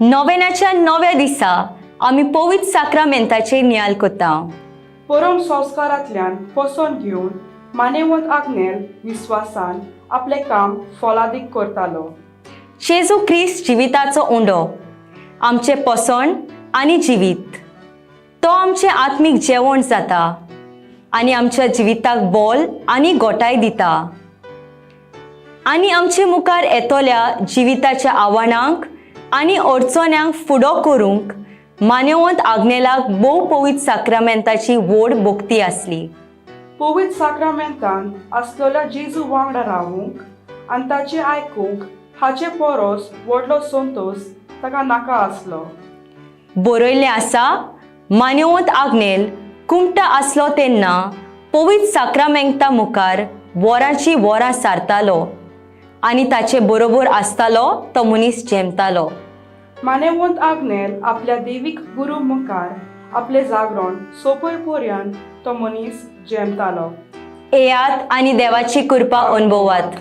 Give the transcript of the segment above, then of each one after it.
नोवेनाच्या नव्या दिसा आमी पवित्र साक्रामेंताचेर नियाल करता. परम संस्कारांतल्यान पोसण घेवन मानेवंत आग्नेल विस्वासान आपलें काम फोलादीक करतालो. जेजू क्रिस्त जिविताचो उंडो, आमचें पोसण आनी जिवीत. तो आमचें आत्मीक जेवण जाता आनी आमच्या जिविताक बोल आनी गोटाय दिता आनी आमचे मुखार येतल्या जिविताच्या आव्हानांक आनी अडचण्यांक फुडो करूंक मान्यवंत आग्नेलाक भोव पवित्र साक्रामेंताची व्हड भक्ती आसली. पवित्र साक्रामेंतान आसलेल्या जेजू वांगडा रावूंक आनी ताचें आयकूंक हाचे परस व्हडलो संतोश ताका नाका आसलो. बरयल्लें आसा, मान्यवंत आग्नेल कुमटा आसलो तेन्ना पवित्र साक्रामेंता मुखार वरांची वरां सारतालो आनी ताचे बरोबर आसतालो तो मनीस जेमतालो. मानेवंत आग्नेल आपल्या देवीक गुरू मुखार आपलें जागरण सोंपय पर्यंत तो मनीस जेमतालो. येयात आनी देवाची कृपा अनुभवात.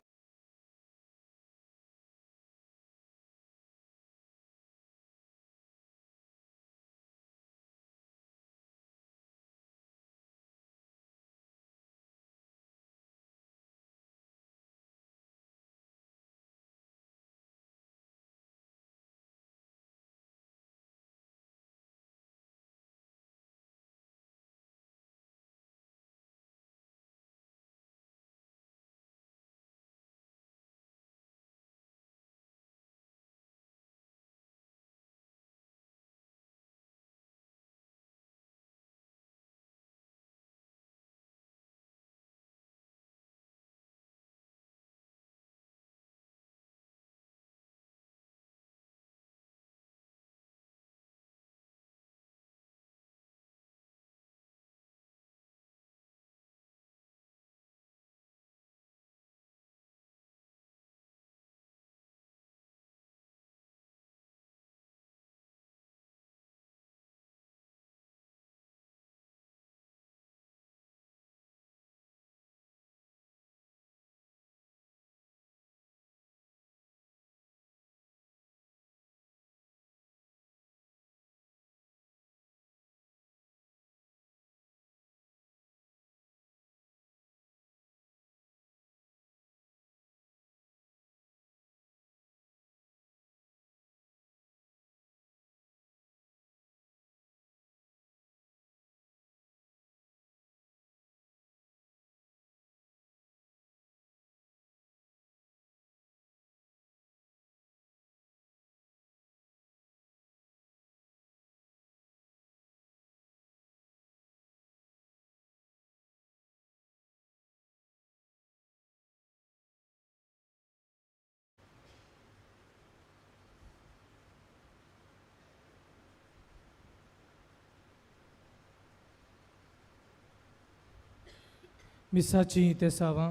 मिसाची तेसावां.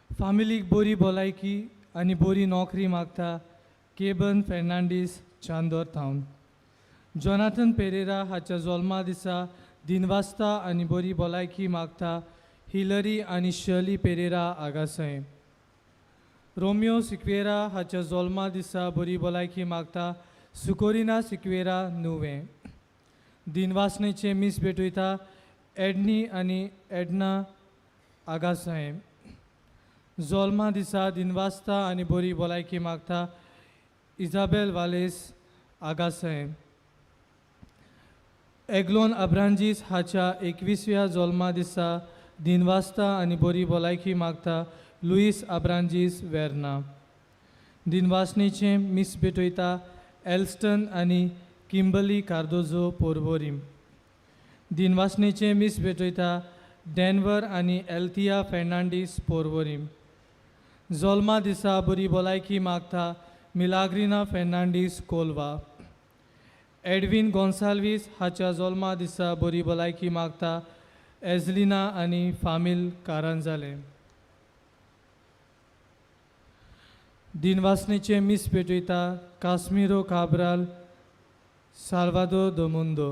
फामिलीक बरी भलायकी आनी बरी नोकरी मागता केबन फेर्नांडीस, चांदोर थावन. जोनाथन पेरेरा हाच्या जोल्मा दिसा दिनवास्ता आनी बरी भलायकी मागता हिलरी आनी शर्ली पेरेरा, आगासय. रोमियो सिक्वेरा हाच्या जोल्मा दिसा बरी भलायकी मागता सुकोरिना सिक्वेरा, नुवें. दिनवासनेचें मीस भेटयता एडनी आनी एडना, आगासाहेब. जोल्मा दिसा दिनवास्ता आनी बरी भलायकी मागता इजाबेल वालेस, आगासाहेब. एग्लोन अब्रांजीस हाच्या 21व्या जोल्मा दिसा दिनवास्ता आनी बरी भलायकी मागता लुईस अब्रांजीस, वेर्ना. दिनवासनेचें मीस भेटयता एल्स्टन आनी किंबली कार्दोजो, पोरवोरीम. दिनवासनेचें मीस भेटयता डॅनवर आनी एल्थिया फेर्नांडीस, पोरवोरीम. जोल्मा दिसा बरी भलायकी मागता मिलाग्रिना फेर्नांडीस, कोलवा. एडवीन गोन्साल्वीस हाच्या जोल्मा दिसा बरी भलायकी मागता एजलिना आनी फामील कारांजाले. दिनवासनेचें मीस भेटयता काश्मिरो काब्राल, साल्वादोर दोमुंदो.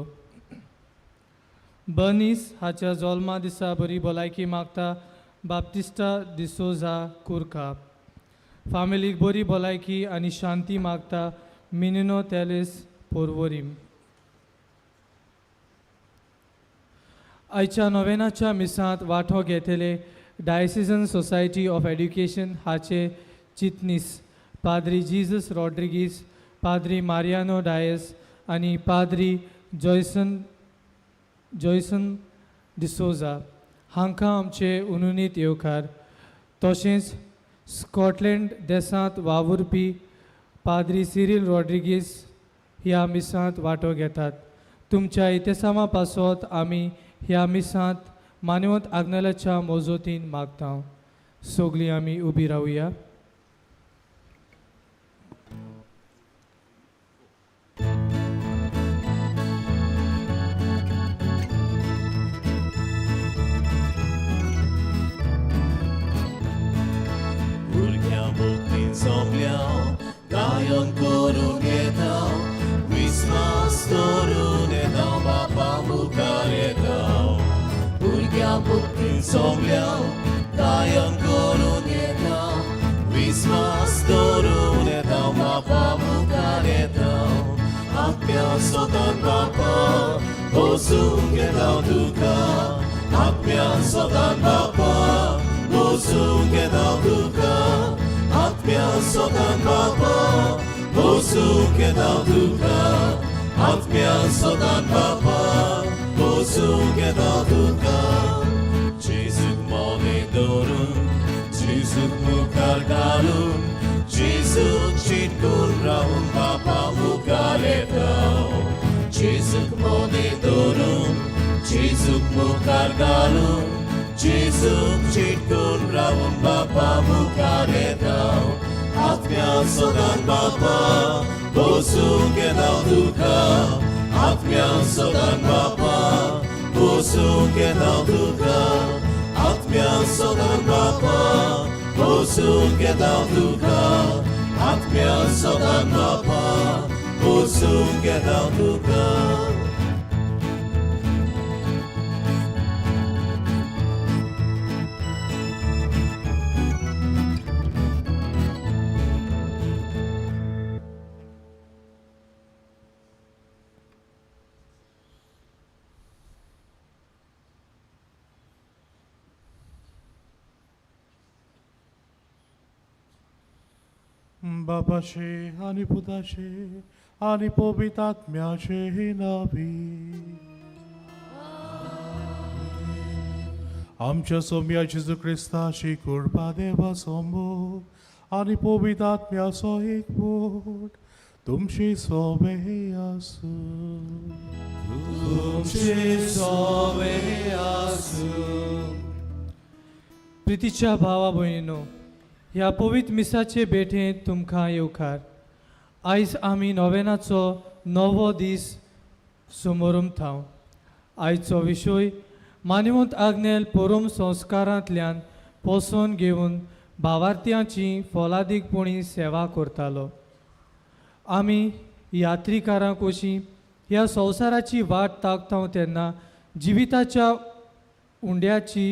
बनीस हाच्या जोल्मा दिसा बरी भलायकी मागता बाप्तिस्टा डिसोजा, कुरका. फामिलीक बरी भलायकी आनी शांती मागता मिनिनो तेलिस पोरवोरीम. आयच्या नोवेनाच्या मिसांत वांटो घेतले डायसिजन सोसायटी ऑफ एड्युकेशन हाचे चितनीस पाद्री जीजस रॉड्रिगीस, पाद्री मारियानो डायस आनी पाद्री जॉयसन जॉयसन डिसोजा हांकां आमचे उनुनीत येवकार. तशेंच स्कॉटलँड देसांत वावुरपी पाद्री सिरील रॉड्रिगीस ह्या मिसांत वांटो घेतात. तुमच्या इतिसामा पासत आमी ह्या मिसांत मानवत आग्नेलाच्या मोजोतीन मागता. सगळीं आमी उबी रावया. भुरग्यां मुक्तीन सोंपल्या गायन करून येता, विस्वास करून येता, बापा मुखार येता. भुरग्यां मुक्तीन सोंपल्या गायन करून येता, विस्वास करून येता, बापा मुखार येता. आत्म्या सोदान बापा बसूंक येता तुका, आत्म्या सोदान बापा बसूंक येता तुका, आत्म्या सोदान बापा बसूंक येता तुका, आत्म्या सोदान बापा बसूंक येता तुका. जेजूक मोने दवरून, जेजूक मुखार घालून, जेजूक चिटकून रावून बापा मुखार येता. जेजूक मोने दवरून, जेजूक मुखार घालून, जेजूक चिटकून रावून बापा मुखार येता. आत्म्या सोदान बापा बसूंक येता तुका, आत्म्या सोदान बापा बसूंक येता तुका, आत्म्या सोदान बापा बसूंक येता तुका, आत्म्या सोदान बापा बसूंक येता तुका. बापाचे आनी पुताचे आनी पवित्र आत्म्याचे नावी. आमच्या सोम्या जेजू क्रिस्ताची कृपा देवाचो मोग आनी पवित्र आत्म्याचो एकवट तुमची सोबे आसूं. तुमचे सोवे आसूं. प्रितीच्या भावा भयणीनो, ह्या पवित्र मिसाचे भेटेंत तुमकां येवकार. आयज आमी नोवेनाचो नवो दीस समोरमथाव. आयचो विशय मानवंत आग्नेल पोरोम संस्कारांतल्यान पोसोन घेवन भावार्थ्यांची फोलादीकपणी सेवा करतालो. आमी यात्रीकारां कशी ह्या संवसाराची वाट ताकता तेन्ना जिविताच्या उंड्याची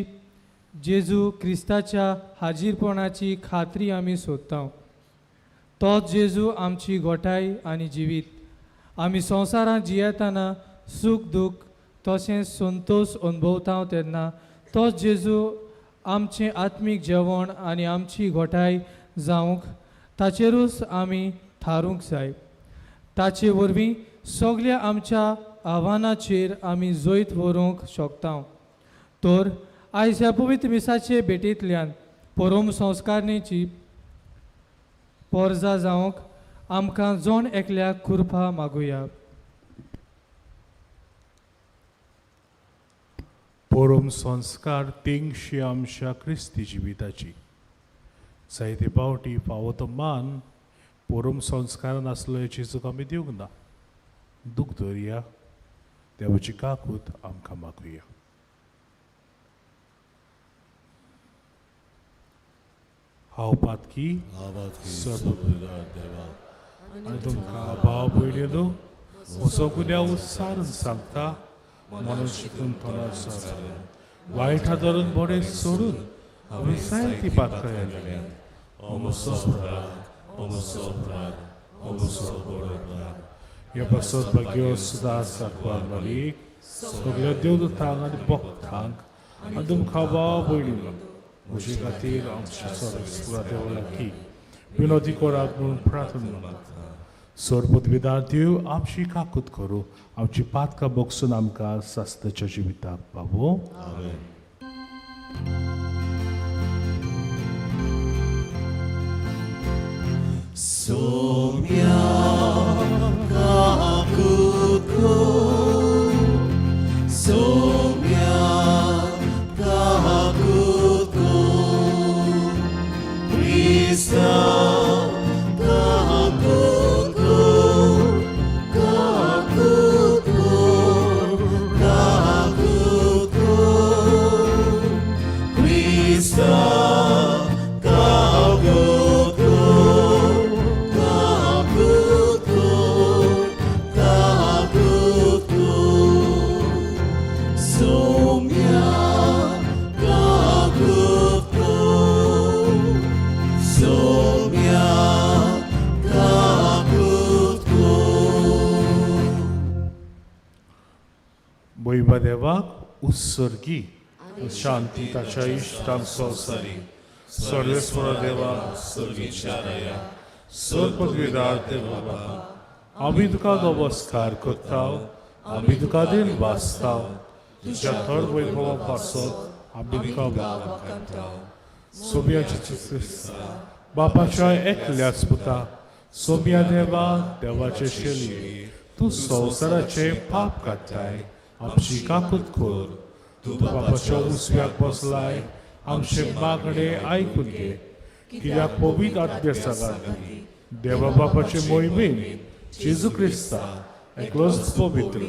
जेजू क्रिस्ताच्या हाजीरपणाची खात्री आमी सोदता. तोच जेजू आमची गोठाय आनी जिवीत. आमी संवसारांत जियेतना सूख दूख तशेंच संतोश अनुभवता तेन्ना तोच जेजू आमचें आत्मीक जेवण आनी आमची गोठाय जावंक ताचेरूच आमी थारूंक जाय. ताचे वरवीं सगल्या आमच्या आव्हानाचेर आमी जैत व्हरूंक शकता. तर आयज ह्या पवित्र मिसाचे भेटींतल्यान परोम संस्कारणेची पोरजा जावंक आमकां जण एकल्याक कृपा मागुया. पोरोम संस्कार तेंगशी आमच्या क्रिस्ती जिविताची. जायते पावटी फावो तो मान पोरोम संस्कारान आसलो जेजूक आमी दिवंक ना. दूख दवरया, देवाची काकूत आमकां मागुया. हांव पातकी देवा आनी तुमकां भाव भयणीनो म्हजो गुन्यांव सारून सांगता, म्हणून शिकून तोंडार वायट धरून बरें सोडून हांवें जायती पातकां केल्यात. अमसो अपराध, अमसो अपराध, ह्या पासत भाग्योस दास दाखवा मारीक सगल्या देवदूतांक आनी भक्तांक आनी तुमकां भाव भयणींनो म्हजे खातीर आमच्या सर्वेस्परा देवा लागीं विनोदी करात म्हणून प्रार्थना मागता. सरपदविदार देव आमची काकूत करूं, आमची पातकां बगसून आमकां सास्ताच्या जिविताक पावो. आमेन. सोम्या काकूत कर, सोम्या काकूत कर, क्रिस्ता काकूत कर, काकूत कर, काकूत कर, क्रिस्ता काकूत कर, काकूत कर, काकूत कर, सोम्या काकूत कर, सोम्या काकूत कर. बोयबा देवाक उत्सर्गी शांती ताच्या इश्टांक संवसारी सर्वेस्वर देवा सर्गीच्या दया सरपदवीदार देवा बापा, आमी तुका नमस्कार करता, आमी तुका दिन वाचता, तुज्या थर वैभवा पासत आमी तुका वाखाणता. सोम्याच्या क्रिस्ता बापाच्या एकल्याच पुता सोम्या देवा देवाचे शेली तूं संवसाराचे पाप काडटाय, आमची काकूत कर. तूं बापाच्या उजव्याक बसलाय, आमचे मागणे आयकून घे, कित्याक पवित्र आत्म्या सांगाती देवा बापाचे मोहिमेन जेजू क्रिस्ता एकलोच पवित्र,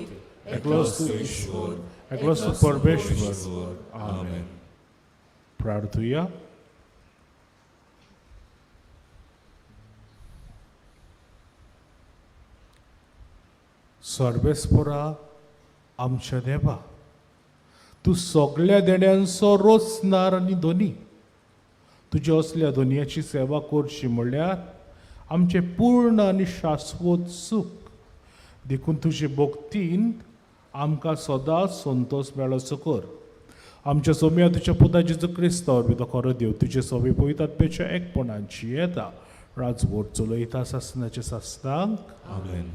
एकलोच तूं ईश्वर, एकलोच तूं परमेश्वर. आमेन. प्रार्थुया. सर्वेस्परा आमच्या देवा, तूं सगल्या देण्यांचो रोचणार आनी धनी. तुज्या असल्या धनयाची सेवा करची म्हणल्यार आमचें पूर्ण आनी शाश्वत सूख. देखून तुजे भक्तीन आमकां सदांच संतोश मेळचो कर. आमच्या सोम्या तुज्या पुता जेजू क्रिस्तांव वरवीं तो खरो देव तुजे सोबी पवित्र आत्म्याच्या एकपणाची येता राजवट चलयता सासनाच्या सासनाक. आमेन.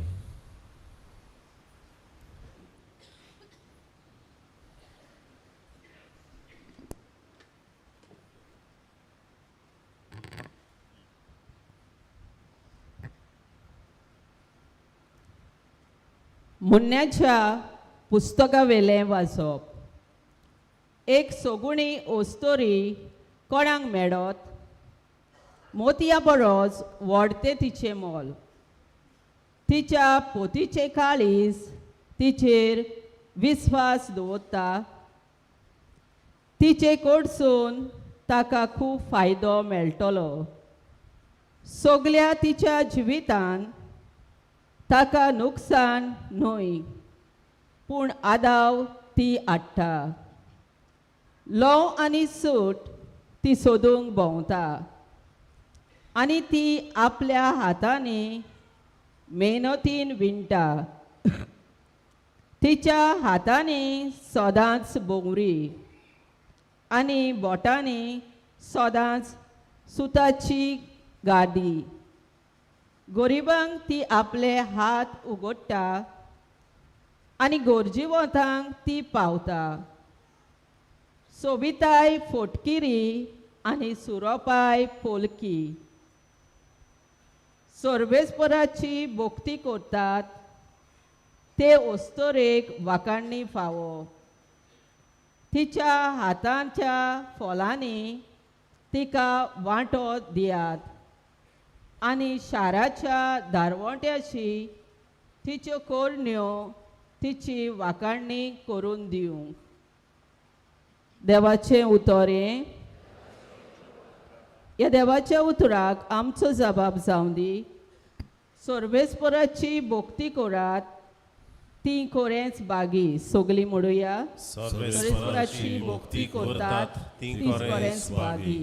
मुन्न्याच्या पुस्तकावेलें वाचप. एक सगुणी ओस्तोरी कोणाक मेळत, मोतया बरोच व्हडतें तिचें मोल. तिच्या पोतीचें काळीज तिचेर विस्वास दवरता, तिचे कडसून ताका खूब फायदो मेळटलो. सगल्या तिच्या जिवितान ताका नुकसान न्हय, पूण आदाव ती हाडटा. लोव आनी सूट ती सोदूंक भोंवता आनी ती आपल्या हातांनी मेहनतीन विणटा. तिच्या हातांनी सदांच भोंवरी आनी बोटांनी सदांच सुताची गादी. गरिबांक ती आपले हात उगडटा आनी गरजेवंतांक ती पावता. सोबिताय फोटकिरी आनी सुरोपाय पोलकी. सर्वेस्पराची भक्ती करतात ते अस्तोरेक वाखाणणी फावो. तिच्या हातांच्या फोलांनी तिका वांटो दियात आनी शाराच्या दारवंट्याशी तिच्यो करण्यो तिची वाखाणणी करून दिवं. देवाचें उतर हें. ह्या देवाच्या उतराक आमचो जबाब जावं दी. सर्वेस्पराची भक्ती करात ती खरेंच बागी. सगलीं म्हणुया, सर्वेस्पराची भक्ती करतात ती खरेंच बागी.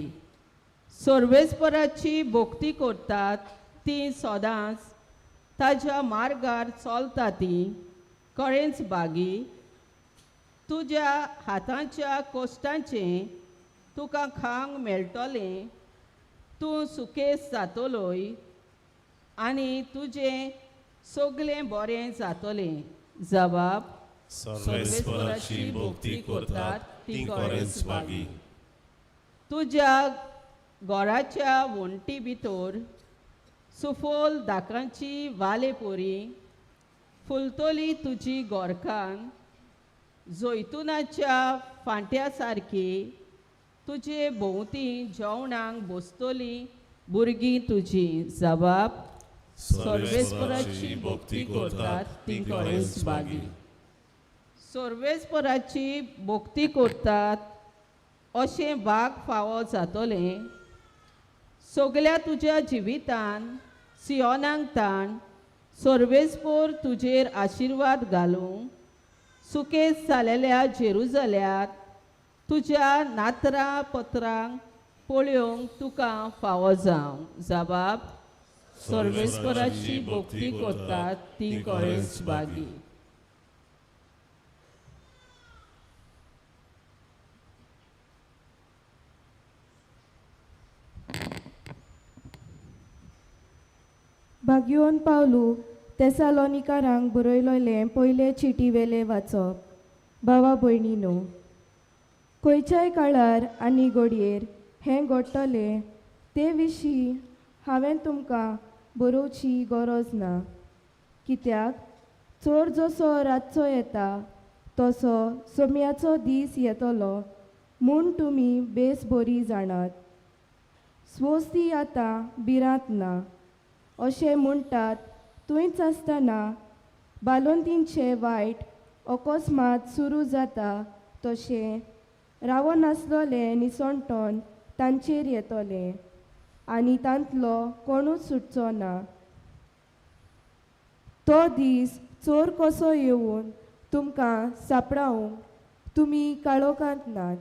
सर्वेस्पराची भक्ती करतात ती सदांच ताज्या मार्गार चलता ती करेंच बागी. तुज्या हातांच्या कोश्टांचें तुका खावंक मेळटलें, तूं सुकेस जातलोय आनी तुजें सगलें बरें जातलें. जबाब सर्वेस्पराची भक्ती करतात ती खरेंच भागी. तुज्या घराच्या वण्टी भितर सुफोल दाकांची वालेपुरी फुलतली तुजी गोरकान जैतुनाच्या फांट्या सारकी तुजे भोंवती जेवणाक बसतली भुरगीं तुजी. जबाब सर्वेस्पराची भक्ती करतात ती खरेंच भागी. सर्वेस्पराची भक्ती करतात अशें भाग फावो जातलें. सगल्या तुज्या जिवितान सियोनाक ताण सर्वेस्पोर तुजेर आशिर्वाद घालूं. सुकेस जालेल्या जेरुजल्यात तुज्या नातरां पत्रांक पळोवंक तुका फावो जावं. जबाब सर्वेस्पराची भक्ती करतात ती खरेंच भागी. भाग्योन पावलू तेसालोनिकारांक बरयलोलें पयले चिटीवेलें वाचप. भावा भयणीनो, खंयच्याय काळार आनी घडयेर हें घडटलें ते विशीं हांवें तुमकां बरोवची गरज ना, कित्याक चोर जसो रातचो येता तसो सोम्याचो दीस येतलो म्हूण तुमी बेस बरी जाणात. स्वस्ती आतां भिरांत ना अशें म्हणटात थंयच आसतना बालोंतींचें वायट अकस्मात सुरू जाता तशें रावनासलोलें निसणटोन तांचेर येतलें आनी तांतलो कोणूच सुटचो ना. तो दीस चोर कसो येवन तुमकां सापडावंक तुमी काळोखांत नात.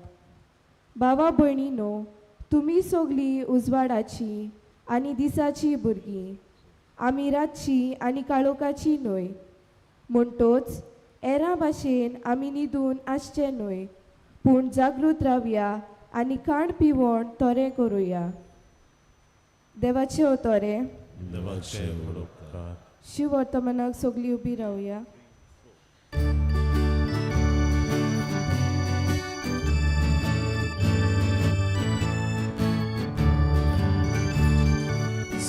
भावा भयणीनो, तुमी सगळीं उजवाडाची आनी दिसाची भुरगीं, आमी रातची आनी काळोखाची न्हय. म्हणटोच एरां भाशेन आमी न्हिदून आसचें न्हय, पूण जागृत रावया आनी खाण पिवण तोरें करुया. देवाचे ओतोरे देवाचे उपकार. शिव वर्तमानाक सगळीं उबी रावया.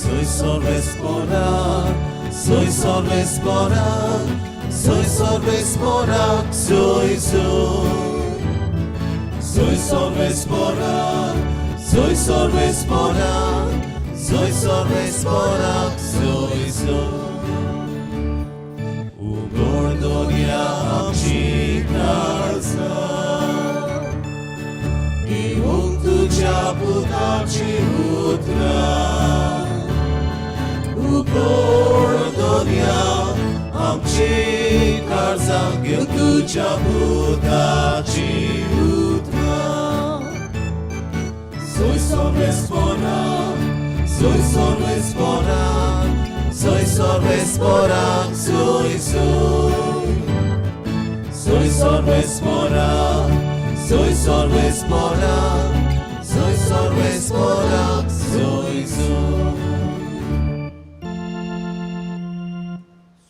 Soy sorvespora, soy sorvespora, soy sorvespora, soy soy. Soy sorvespora, soy sorvespora, soy sorvespora, soy soy. Ugordonia amci calza, Ghiung tu ceaputa ci utra. Ugordonia amci calza, Ghiung tu ceaputa ci utra. Soy sorvespora, soy sorvespora, soy sorvespora, soy soy. Soy sorvespora, soy sorvespora, soy sorvespora, soy soy.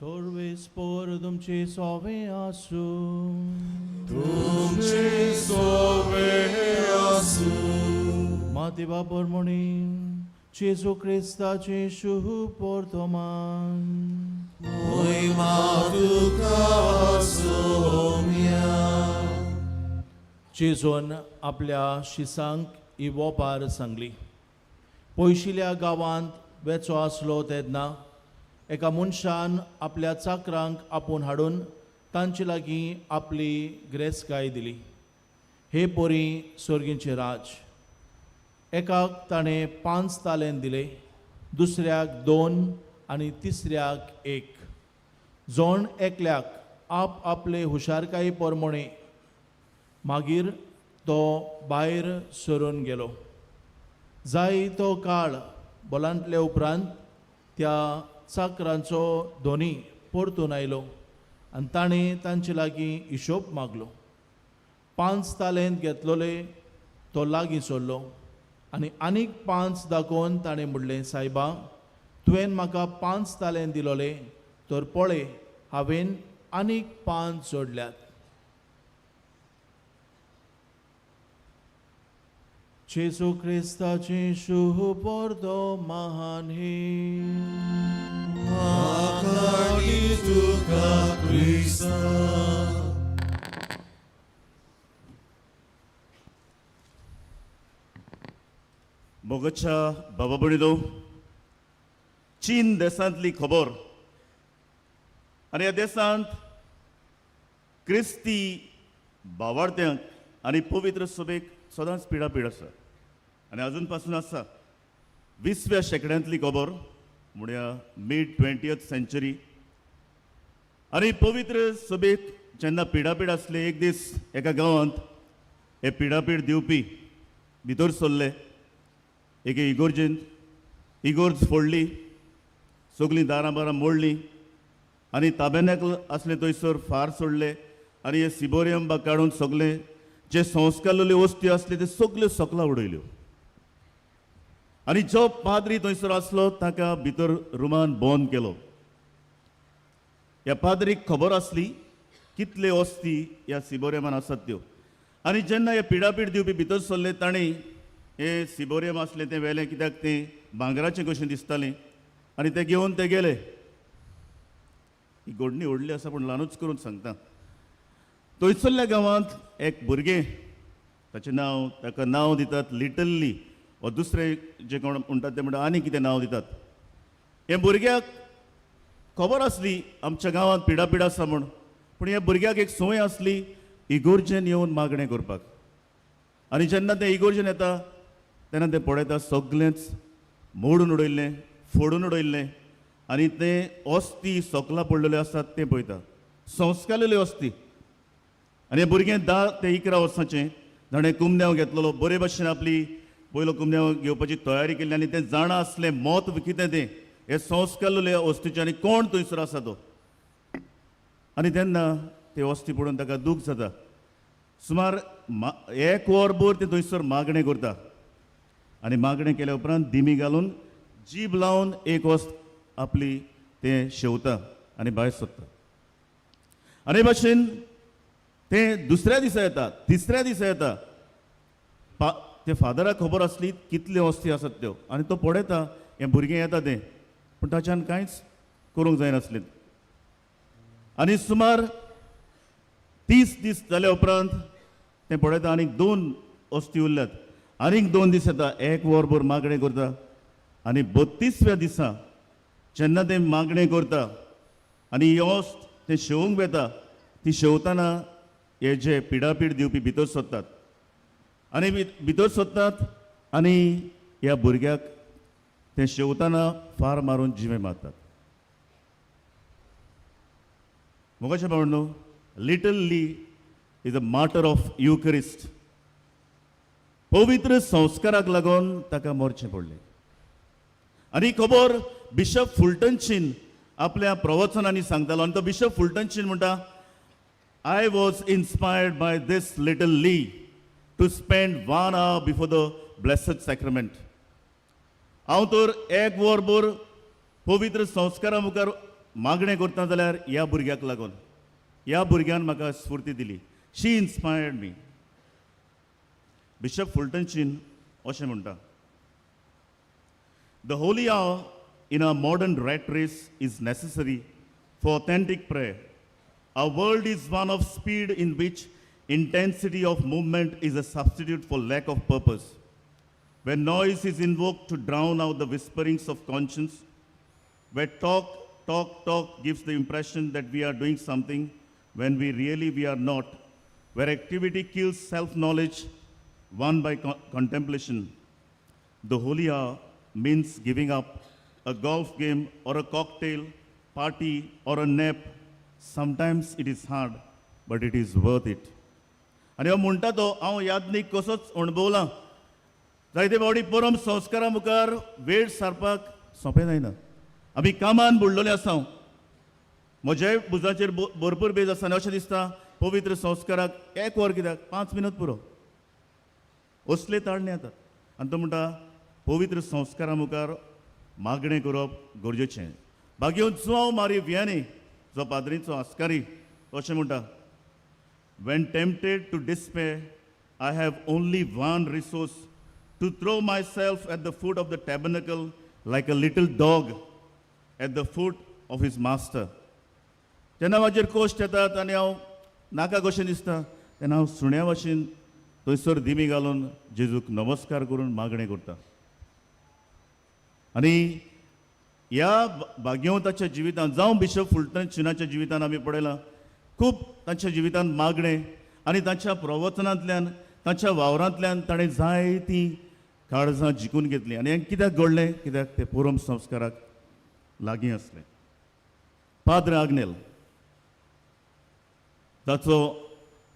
सर्वेस्पोर तुमचे सोवे आसूं. तुमचे सोवे आसूं. माते बाबर म्हणी जेजू क्रिस्ताचे शुभ वर्तमान. मोहिमा तुका सोम्या. जेजून आपल्या शिसांक ही वोपार सांगली. पयशिल्या गांवांत वेचो आसलो तेन्ना एका मनशान आपल्या चाकरांक आपोवन हाडून तांचे लागीं आपली ग्रेसकाय दिली. हे पोरी सर्गीचें राज. एकाक ताणें 5 तालेंत दिले, दुसऱ्याक 2 आनी तिसऱ्याक 1. जोण एकल्याक आप आपले हुशारकाये प्रमाणे. मागीर तो भायर सरून गेलो. जाय तो काळ बोलांतले उपरांत त्या चाकरांचो धोनी परतून आयलो आनी ताणें तांचे लागीं हिशोब मागलो. 5 तालेंत घेतलोले तो लागीं सरलो आनी आनीक 5 दाखोवन ताणें म्हणलें, सायबा, तुवें म्हाका 5 तालेंत दिलोले, तर पळय हांवें आनीक 5 जोडल्यात. जेजू क्रिस्ताची शुभोर्दो महान ही. आकाणी तुका क्रिस्ता. मोगच्या बाबा भयणीनो, चीन देशांतली खबर. आनी ह्या देशांत क्रिस्ती बावार्थ्यांक आनी पवित्र सभेक सदांच पिडापीड आसा आनी अजून पासून आसा. 20व्या शेंकड्यांतली खबर, म्हळ्यार मीड 20th century. आनी पवित्र सभेक जेन्ना पिडापीड आसले, एक दीस एका गांवांत हे पिडापीड दिवपी भितर सरले. एके इगोर्जेंत इगोर्ज फोडली, सगळीं दारां बारां मोडलीं आनी ताबेनाकल आसलें थंयसर फार सोडले आनी हे सिबोरियम बा काडून सगळें जे संस्कारलेल्यो वस्ती आसल्यो त्यो सगल्यो सकला उडयल्यो. आनी जो पाद्री थंयसर आसलो ताका भितर रुमान बंद केलो. ह्या पाद्रीक खबर आसली कितले वस्ती ह्या सिबोरियमान आसात त्यो. आनी जेन्ना हे पिडापीड दिवपी भितर सरले, तांणी हे सिबोरियम आसलें तें व्हेलें, कित्याक तें भांगराचें कशें दिसतालें, आनी तें घेवन ते गेले. ही घडणी व्हडली आसा पूण ल्हानूच करून सांगता. थंयसरल्या गांवांत एक भुरगें, ताचें नांव, ताका नांव दितात लिटल ली, वा दुसरें जे कोण म्हणटात ते म्हणटा आनी कितें नांव दितात. हे भुरग्याक खबर आसली आमच्या गांवांत पिडापीड आसा म्हूण, पूण ह्या भुरग्याक एक संवय आसली इगोर्जेन येवन मागणें करपाक. आनी जेन्ना तें इगोर्जेन येता तेन्ना तें पळयता सगळेंच मोडून उडयल्लें, फोडून उडयल्लें आनी तें अस्ती सकला पडलेल्यो आसात तें पळयता, संस्कारलेल्यो अस्ती. आनी हें भुरगें 10 ते 11 वर्सांचें, ताणें कुमन्यांव घेतलेलो, बरे भशेन आपली पयलो कुमन्यांव घेवपाची तयारी केल्ली आनी तें जाणा आसलें म्हत्व कितें तें हे संस्कारलेल्या वस्तीचें आनी कोण थंयसर आसा तो. आनी तेन्ना ते वस्ती पळोवन ताका दूख जाता. सुमार 1 वरभर तें थंयसर मागणें करता आनी मागणें केल्या उपरांत दिमी घालून जीब लावन एक वस्त आपली तें शेवता आनी भायर सोदता. आनी भाशेन तें दुसऱ्या दिसा येता, तिसऱ्या दिसा येता. ते फादराक खबर आसली कितल्यो वस्ती आसात त्यो आनी तो पळयता हें भुरगें येता तें, पूण ताच्यान कांयच करूंक जायनासलें. आनी सुमार 30 दीस जाल्या उपरांत तें पळयता आनीक 2 वस्ती उरल्यात. आनीक 2 दीस येता, 1 वरभर मागणें करता आनी 32व्या दिसा जेन्ना तें मागणें करता आनी ही वस्त तें शेवंक वेता, ती शेवतना हे जे पिडापीड दिवपी भितर सोदतात आनी भितर सोदतात आनी ह्या भुरग्याक तें शेवतना फार मारून जिवे मारतात. मोगाचे भावंडो, Little Lee is a martyr of Eucharist. पवित्र संस्काराक लागून ताका मरचें पडलें. आनी खबर बिशप फुलटनशीन आपल्या प्रवचनांनी सांगतालो आनी तो बिशप फुलटनशीन म्हणटा, I was inspired by this little Lee to spend 1 hour before the blessed sacrament. हांव तर 1 वरभर पवित्र संस्कारा मुखार मागणें करता जाल्यार ह्या भुरग्याक लागून, ह्या भुरग्यान म्हाका स्फूर्ती दिली. She inspired me. Bishop Fulton Sheen अशें म्हणटा, The holy hour in our modern rat race is necessary for authentic prayer. Our world is one of speed in which intensity of movement is a substitute for lack of purpose. When noise is invoked to drown out the whisperings of conscience, where talk, talk, talk gives the impression that we are doing something when we really we are not, where activity kills self-knowledge won by contemplation, the holy hour means giving up a golf game or a cocktail party or a nap. Sometimes it is hard, but it is worth it. आनी हो म्हणटा तो हांव यादनीक कसोच अणभवला. जायते फावटी परम संस्कारा मुखार वेळ सारपाक सोंपें जायना. आमी कामान बुडलेले आसा. म्हज्याय भुजाचेर भरपूर बेज आसा आनी अशें दिसता पवित्र संस्काराक एक वर कित्याक 5 मिनट पुरो, असले ताळणे येतात. आनी तो म्हणटा पवित्र संस्कारा मुखार मागणें करप गरजेचें. भाग्यवंत जुआंव मारी वियानी जो पाद्रीचो आस्कारी अशें म्हणटा, When tempted to despair, I have only one resource, to throw myself at the foot of the tabernacle like a little dog at the foot of his master. जेन्ना म्हाजेर कोश्ट येतात आनी हांव नाका कशें दिसता तेन्ना हांव सुण्या भाशेन थंयसर दिमी घालून जेजूक नमस्कार करून मागणें करता. आनी ह्या भाग्यवंताच्या जिवितांत जावं बिशप फुलटन चिनाच्या जिवितांत आमी पळयलां खूब तांच्या जिवितांत मागणें आनी तांच्या प्रवचनांतल्यान तांच्या वावरांतल्यान ताणें जायतीं काळजां जिखून घेतलीं. आनी हें कित्याक घडलें? कित्याक ते पुरम संस्काराक लागीं आसले. पाद्र आग्नेल ताचो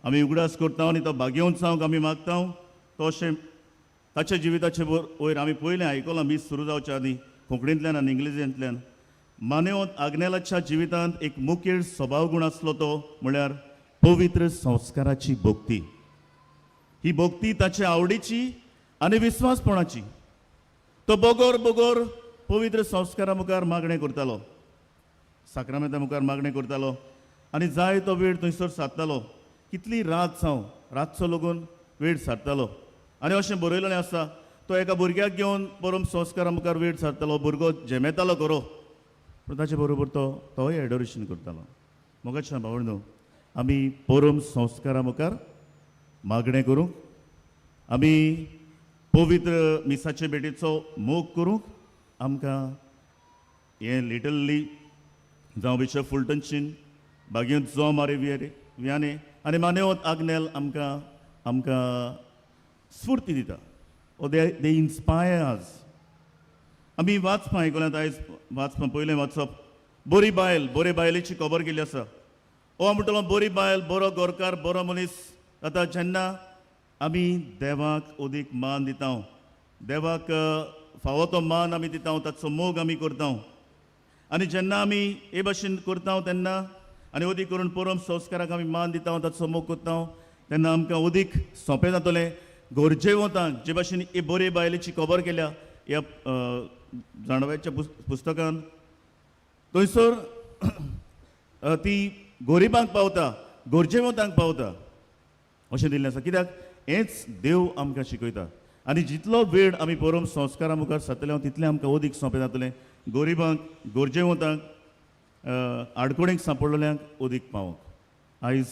आमी उगडास करता आनी तो भाग्यवंत जावंक आमी मागता. तो अशें ताच्या जिविताचे वयर आमी पयलें आयकलां मीस सुरू जावच्या आदीं कोंकणींतल्यान आनी इंग्लिशींतल्यान. मानेवंत आग्नेलाच्या जिवितांत एक मुखेल स्वभाव गूण आसलो तो म्हळ्यार पवित्र संस्काराची भक्ती. ही भक्ती ताच्या आवडीची आनी विस्वासपणाची. तो बोगोर बोगोर पवित्र संस्कारा मुखार मागणें करतालो, साक्रामेंता मुखार मागणें करतालो आनी जाय तो वेळ थंयसर सारतालो. कितली रात जावं रातचो लगून वेळ सारतालो. आनी अशें बरयलेलें आसा तो एका भुरग्याक घेवन परम संस्कारा मुखार वेळ सारतालो. भुरगो झेमेतालो खरो, पूण ताचे बरोबर तो तोय एडोरेशन करतालो. मोगाच्या भावंडो, आमी परम संस्कारा मुखार मागणें करूंक, आमी पवित्र मिसाचे भेटीचो मोग करूंक आमकां हें लिटरली जावं बिशप फुलटन शीन, भाग्यवंत जुआंव मारी वियाने आनी मानेवंत आग्नेल आमकां आमकां स्फूर्ती दिता. ओ दे दे इन्स्पायर अस. आमी वाचपां आयकल्यात आयज वाचपां पयलें वाचप बरी बायल, बरे बायलेची खबर केल्ली आसा. ओ हांव म्हणटलो बरी बायल, बरो गोरकार, बरो मनीस. आतां जेन्ना आमी देवाक अदीक मान दिता, देवाक फावो तो मान आमी दिता, ताचो मोग आमी करता आनी जेन्ना आमी हे भाशेन करता तेन्ना आनी अदीक करून परम संस्काराक आमी मान दिता, ताचो मोग करता तेन्ना आमकां अदीक सोंपें जातलें गरजेवंतांक. जे भाशेन ही बरी बायलेची खबर केल्या ह्या जाणव्याच्या पुस्तकान, थंयसर ती गरिबांक पावता, गरजेवंतांक पावता अशें दिल्लें आसा. कित्याक हेंच देव आमकां शिकयता. आनी जितलो वेळ आमी परम संस्कारा मुखार सारतले तितलें आमकां अदीक सोंपें जातलें गरिबांक, गरजेवंतांक, आडखळींक सांपडलेल्यांक अदीक पावोंक. आयज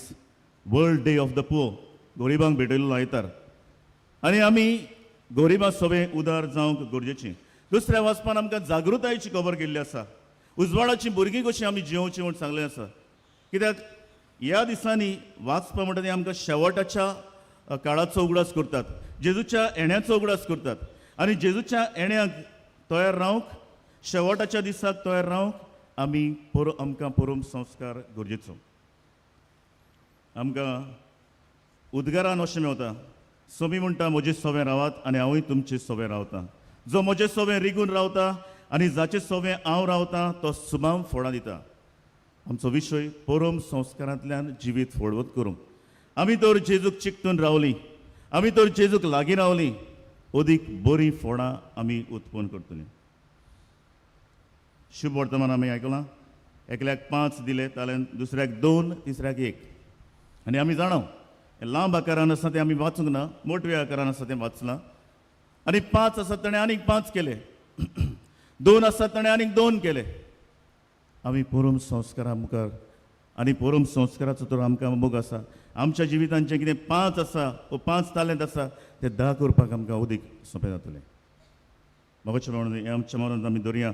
World Day of the Poor, गरिबांक भेटयल्लो आयतार आनी आमी गरिबां सगळें उदार जावंक गरजेचें. दुसऱ्या वाचपान आमकां जागृतायेची खबर केल्ली आसा. उजवाडाची भुरगीं कशीं आमी जियोवची म्हूण सांगलें आसा. कित्याक ह्या दिसांनी वाचपा म्हणटा ती आमकां शेवटाच्या काळाचो उगडास करतात, जेजूच्या येण्याचो उगडास करतात आनी जेजूच्या येण्याक तयार रावंक, शेवटाच्या दिसाक तयार रावंक आमी आमकां परम संस्कार गरजेचो. आमकां उद्गारान अशें मेवता, सोमी म्हणटा म्हजे सोवें रावात आनी हांवूय तुमचे सोवें रावता. जो म्हजे सोवें रिगून रावता आनी जाचे सोवें हांव रावता तो सुमाम फोडां दिता. आमचो विशय परम संस्कारांतल्यान जिवीत फळवत करूंक. आमी तर जेजूक चिकटून रावलीं, आमी तर जेजूक लागीं रावलीं, अदीक बरीं फोडां आमी उत्पन्न करतलीं. शुभ वर्तमान आमी आयकलां, एकल्याक 5 दिले ताल्यान, दुसऱ्याक 2, तिसऱ्याक 1. आनी आमी जाणा लांब आकारान आसा तें आमी वाचूंक ना, मोटव्या आकारान आसा तें वाचलां. आनी 5 आसा ताणें आनीक 5 केले, 2 आसा ताणें आनीक 2 केले. आमी परम संस्कारा मुखार आनी परम संस्काराचो तर आमकां मोग आसा. आमच्या जिवितांत जें कितें 5 आसा वो 5 तालेंत आसा ते 10 करपाक आमकां अदीक सोंपें जातलें. म्हाका म्हणून हें आमच्या मनांत आमी दवरया.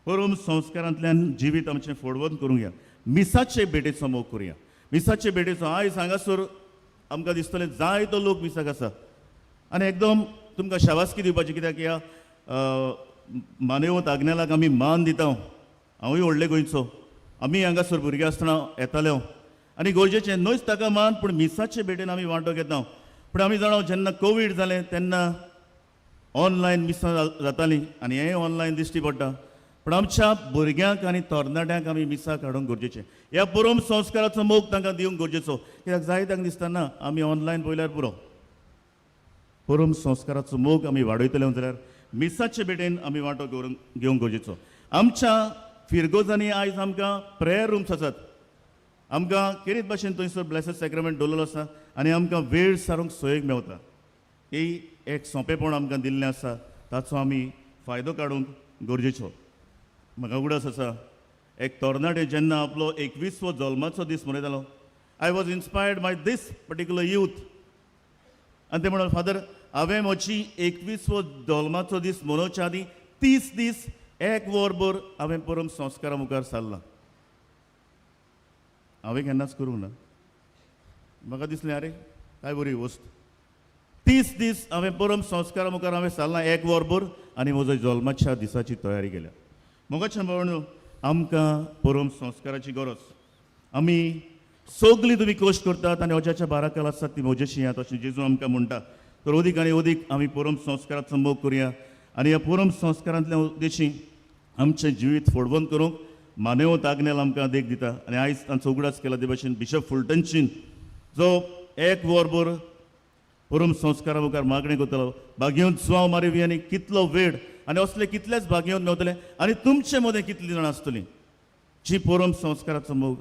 परम संस्कारांतल्यान जिवीत आमचें फोडवंत करूंक या. मिसाचे भेटेचो मोग करुया. मिसाचे भेटेचो आयज हांगासर आमकां दिसतलें जायतो लोक मिसाक आसा आनी एकदम तुमकां शाबासकी दिवपाची, कित्याक ह्या मानेवत आग्नेलाक आमी मान दिता. हांवूय व्हडले गोंयचो, आमी हांगासर भुरगे आसतना येताले आनी गरजेचें न्हयच ताका मान, पूण मिसाचे भेटेन आमी वांटो घेता. पूण आमी जाणा जेन्ना कोवीड जालें तेन्ना ऑनलायन मिसां जातालीं आनी हें ऑनलायन दिश्टी पडटा. पूण आमच्या भुरग्यांक आनी तरणाट्यांक आमी मिसाक हाडूंक गरजेचें. ह्या परम संस्काराचो मोग तांकां दिवंक गरजेचो, कित्याक जाय तांकां दिसता ना आमी ऑनलायन पळयल्यार पुरो. परम संस्काराचो मोग आमी वाडयतले जाल्यार मिसाचे भेटेन आमी वांटो घेवंक गरजेचो. आमच्या फिरगोजांनी आयज आमकां प्रेयर रुम्स आसात, आमकां केरीत भाशेन थंयसर ब्लेसड सॅक्रामेंट दवरलेलो आसा आनी आमकां वेळ सारूंक सोयीक मेवता. ही एक सोंपेपण आमकां दिल्लें आसा, ताचो आमी फायदो काडूंक गरजेचो. म्हाका उगडास आसा एक तरणाटे जेन्ना आपलो 21वो जल्माचो दीस मनयतालो, I was inspired by this particular youth. आनी ते म्हणून, फादर हांवें म्हजी 21वो जल्माचो दीस मनोवच्या आदीं 30 दीस एक वरभर हांवें परम संस्कारा मुखार सारलां. हांवें केन्नाच करूंक ना. म्हाका दिसलें आरे काय बरी वस्त. 30 दीस हांवें परम संस्कारा मुखार हांवें सारलां एक वरभर आनी म्हजो जल्माच्या दिसाची तयारी केल्या. मोगाच्या भावांनो, आमकां परम संस्काराची गरज. आमी सगळीं तुमी कश्ट करतात आनी अजाच्या बाराकाल आसात ती म्हजेशी येतात अशें जेजू आमकां म्हणटा. तर अदीक आनी अदीक आमी परम संस्काराचो मोग करुया आनी ह्या परम संस्कारांतल्या उद्देशी आमचें जिवीत फोडवंत करूंक मानेवत आग्नेल आमकां देख दिता. आनी आयज तांचो उगडास केला ते भाशेन बिशप फुलटनशीन जो एक वरभर परम संस्कारा मुखार मागणें करतलो, भाग्यवंत जुआंव मारवी आनी कितलो वेळ आनी असले कितलेच भाग्यवंत मेवतले आनी तुमचे मदें कितलीं जाणां आसतलीं जी परम संस्काराचो मोग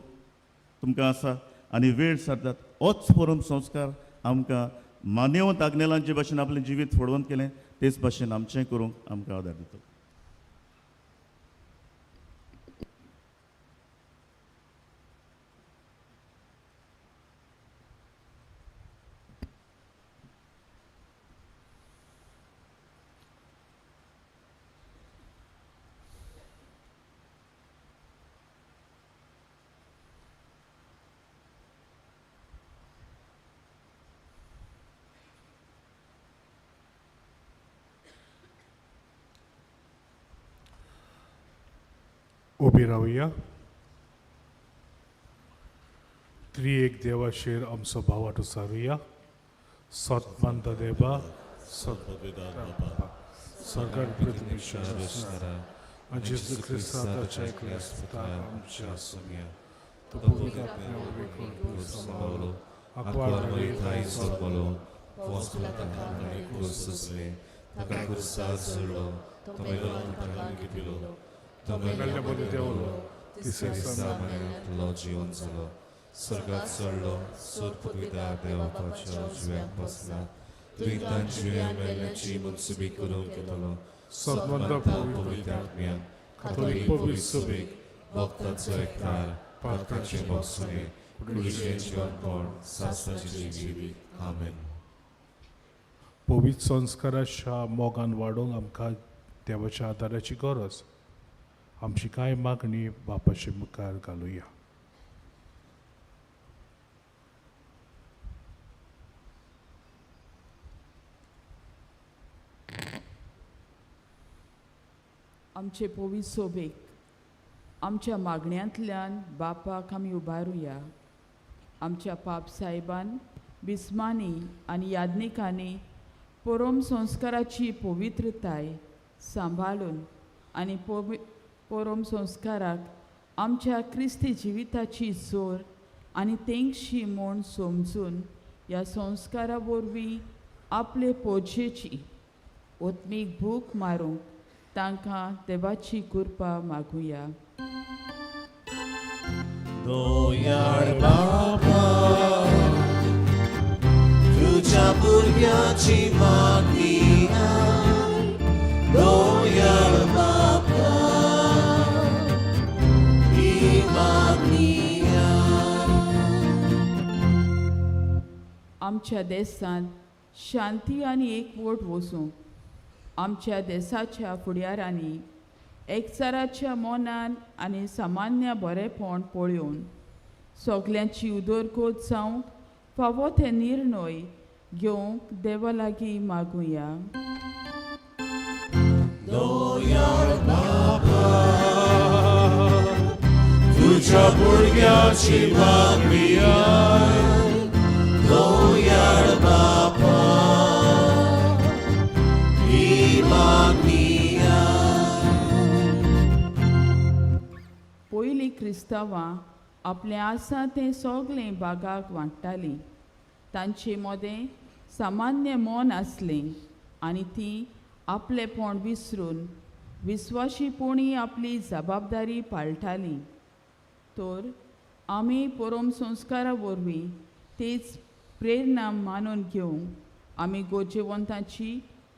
तुमकां आसा आनी वेळ सारतात. होच परम संस्कार आमकां मानेवंत आग्नेलान जे भाशेन आपलें जिवीत फोडवंत केलें तेच भाशेन आमचें करूंक आमकां आदार दितलो. उबी रावया. त्रिएक देवाशेर आमचो भावाट उसारुया. सतमंत देवा सतबाबा सरकार पृथ्वी जेजू क्रिस्ताच्या एकल्या आमच्या सुमया तो पवित्र आत्म्या वरवीं करून सांबाळलो आंकवार आंकवार मरी थांय सोदलो पोंसलो ताका आनी कूस सोंसलें ताका कुर्सार सोडलो तो मेलोन ताका घेतिलो तो मेल्ल्या मदीं देंवलो तिसऱ्या दिसा मरणांतलो जिवन जालो स्वर्गात चडलो सोदपुविता देवाच्या उजव्याक बसला दुयेंतान जिव्या मेल्ल्याची मनसुबी करूंक येतलो सतमंत पवित्र आत्म्या कातोलीक पवित्र सभेक भक्ताचो एकठार पातकाचें बसणे कुडीचें जिवनपण सासणाचें जिवीत. आमेन. पवित्र संस्काराच्या मोगान वाडोवंक आमकां देवाच्या आदाराची गरज. आमची कांय मागणी बापाचे मुखार घालुया. आमचे पवित्र सोबेक आमच्या मागण्यांतल्यान बापाक आमी उबारुया. आमच्या पाप साहेबान बिस्मानी आनी याज्ञिकांनी परम संस्काराची पवित्रताय सांबाळून आनी परम संस्काराक आमच्या क्रिस्ती जिविताची जोर आनी तेंगशी म्हूण समजून ह्या संस्कारा वरवीं आपले पोजेची ओतमीक भूक मारूंक तांकां देवाची कृपा मागुया. दोयाळ बाबा तुझ्या भुरग्याची मागणी आय. दोयाळ बाबा ही मागणी आय. आमच्या देसांत शांती आनी एकवट वसूंक आमच्या देसाच्या फुडारांनी एकचाराच्या मनान आनी सामान्य बरेपण पळोवन सगल्यांची उदरगत जावंक फावो ते निर्णय घेवंक देवा लागीं मागुया. दोयाळ बाबा तुझ्या भुरग्याची मागणी आय. दोयाळ बाबा ही मागणी आय. क्रिस्तांवां आपलें आसा तें सगलें बागाक वांट्टालीं. तांचे मदें सामान्य मन आसलें आनी तीं आपलेपण विसरून विस्वाशीपणी आपली जबाबदारी पाळटालीं. तर आमी परम संस्कारा वरवीं तेच प्रेरणा मानून घेवंक आमी गरजेवंतांची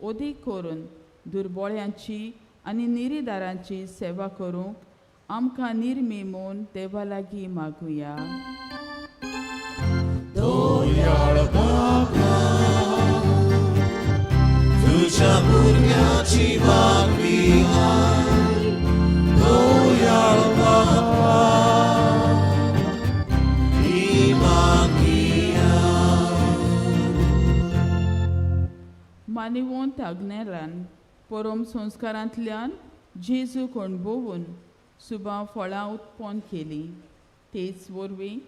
अदीक करून दुर्बोळ्यांची आनी निरीदारांची सेवा करूंक आमकां निर्मी म्हूण देवा लागीं मागुया. दयाळ बाबा तुझ्या भुरग्याची मागणी आयक दयाळ बाबा ही मागणी आयक. मानिवंत आग्नेलान परम संस्कारांतल्यान जेजू अणभवून सुबा फळां उत्पन्न केलीं. तेच वरवीं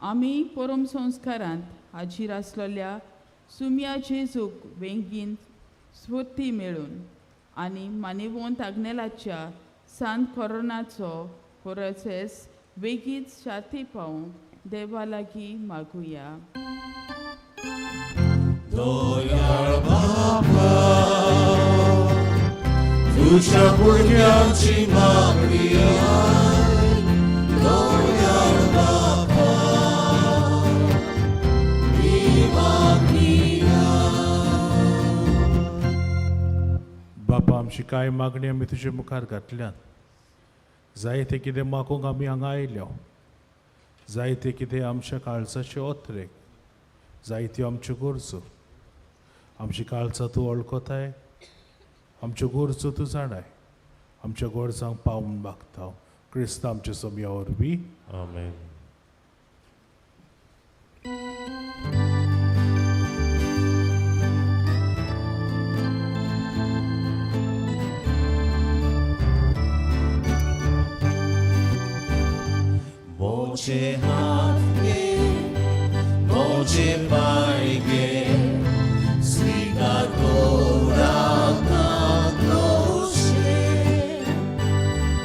आमी परम संस्कारांत हाजीर आसलेल्या सुम्या जेजूक वेंगीन स्फूर्ती मेळून आनी मानिवंत आग्नेलाच्या सांत कोरोनाचो प्रोसेस वेगीच शाती पावूंक देवा लागीं मागुया. दयाळ बाबा तुझ्या भुरग्यांची मागणी आयक दयाळ बाबा ही मागणी आयक. बापा आमची कांय मागणी आमी तुजे मुखार घातल्यात. जायते कितें मागूंक आमी हांगा आयल्या, जायते कितें आमच्या काळजाचे ओतरेक, जायत्यो आमच्यो गरजो. आमची काळजां तूं वळखताय, आमच्यो गरजो तूं जाणाय, आमच्या गरजांक पावून मागता क्रिस्त आमच्या सोमया वरवीं. आमेन. मोचे हात गे मोचे पाय गे स्वीकार कोराक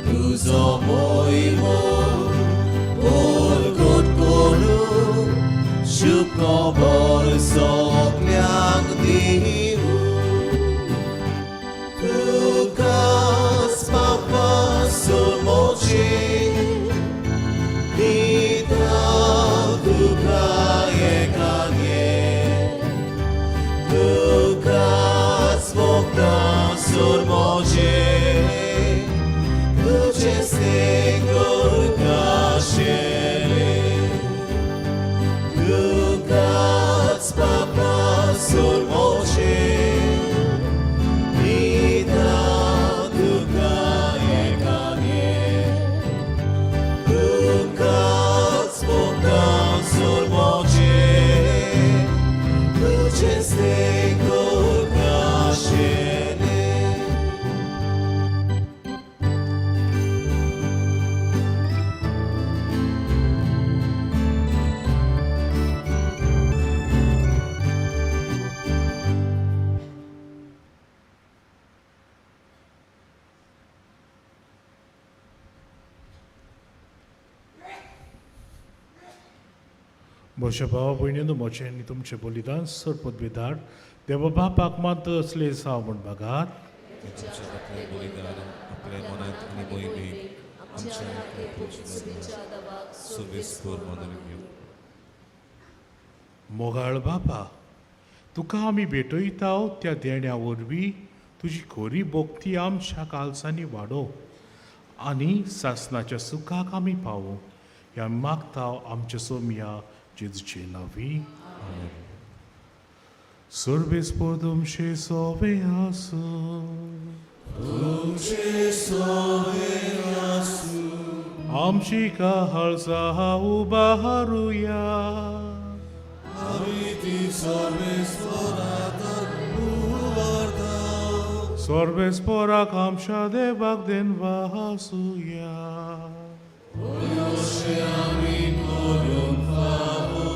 तुजो मोयमो बोलकोट करू शुभ खबर सगल्यांक दिवं तुकाच बापा सोमोचे दिता तुका एकागे तुकाच मोगता सोमोचे तुझे सेंगोर काशेले तुकाच बापा सोमोचे दिता तुका एकागे तुकाच मोगता सोमोचे तुझे सेंगोर काशेले. म्हज्या भावा भयणीनो, म्हजें आनी तुमचें बलिदान सर पदवीदार देवा बापाक मात असले जावं म्हूण मागात. तुमच्या आपले बलिदान आपल्या मनांत आनी मोहिमेक आमच्या आपल्या सुवेस्कोर मानून घेवं. मोगाळ बापा, तुका आमी भेटयता त्या देण्या वरवीं तुजी खरी भक्ती आमच्या काळजांनी वाडोव आनी सासनाच्या सुखाक आमी पावूं ह्या मागता आमच्या सोमया जेजूचे नांवी. सर्वेस्पोर तुमचे सोवे आसूं. तुमचे सोवे आसूं. आमची काळजां उबारुया. आमी ती सर्वेस्पोराक उबारता. सर्वेस्पोराक आमच्या देवाक देनवासुया. आमी करूंक फावो.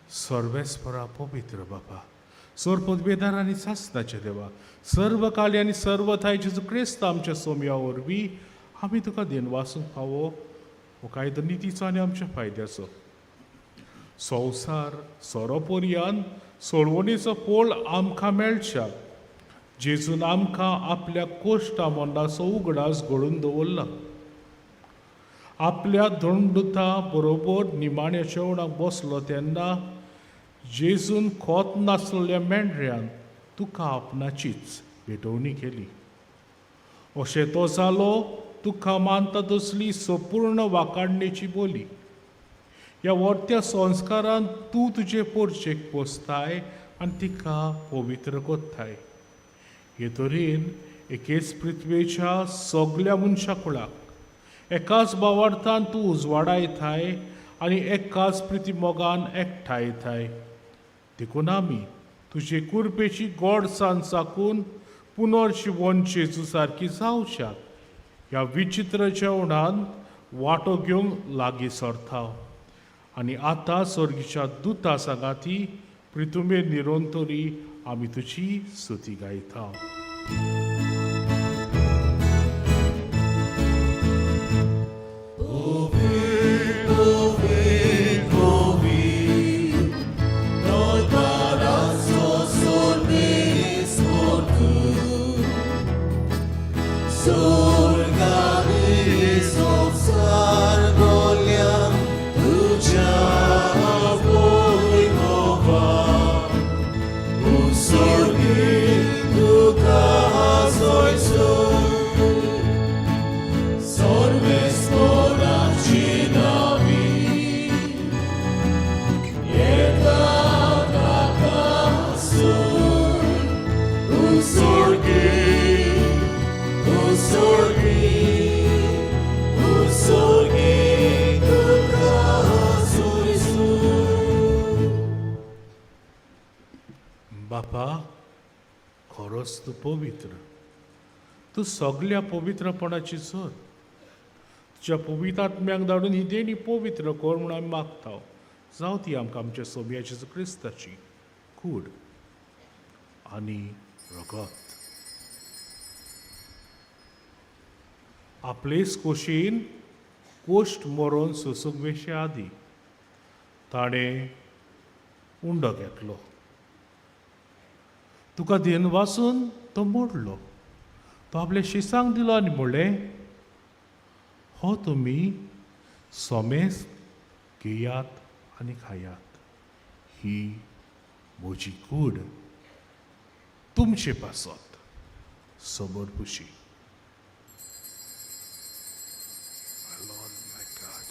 सर्वेस्परा पवित्र बापा, सोर पदवेदार आनी सासनाचे देवा, सर्व काली आनी सर्व ठांय जेजू क्रिस्त आमच्या सोमया वरवीं आमी तुका देनवासूंक फावो हो कायदो नितीचो आनी आमच्या फायद्याचो. संवसार सोरोपोरयान सोडवणीचो पोळ आमकां मेळच्या जेजून आमकां आपल्या कोश्टा मरणाचो उगडास घडोवन दवरला. आपल्या धोणदुता बरोबर निमाण्या जेवणाक बसलो तेन्ना जेजून खोत नासलेल्या मेंढऱ्यान तुका आपणाचीच भेटवणी केली. अशें तो जालो तुका मानता तसली संपूर्ण वाकाडणेची बोली. ह्या वर्त्या संस्कारान तूं तुजे पोरचेक पोसताय आनी तिका पवित्र कोत्ताय. हे तरेन एकेच पृथ्वेच्या सगल्या मनशा कुळाक एकाच भावार्थान तूं उजवाडायताय आनी एकाच प्रिती मोगान एकठांयताय. देखून आमी तुजे कुरपेची गोडसाण चाकून पुनर्जिवन जेजू सारकी जावच्याक ह्या विचित्र जेवणान वांटो घेवंक लागीं सरता. आनी आतां सर्गीच्या दुता सांगाती प्रितुमे निरंतरी आमी तुजी स्तुती गायता. बापा, खरोच तूं पवित्र, तूं सगल्या पवित्रपणाची झर. तुज्या पवित्र आत्म्याक धाडून ही देणी पवित्र कर म्हूण आमी मागता. जावं ती आमकां आमच्या सोम्या जेजू क्रिस्ताची कूड आनी रगत. आपलेच कोशीन कोश्ट मरोन सोसूंक वेशे आदी ताणें उंडो घेतलो, तुका then वासून तो मोडलो, तो आपल्या शिसांक दिलो आनी म्हणलें, हो तुमी सोमेस घेयात आनी खायात, ही म्हजी कूड तुमचे पासत समर्पुशी. My Lord, my God.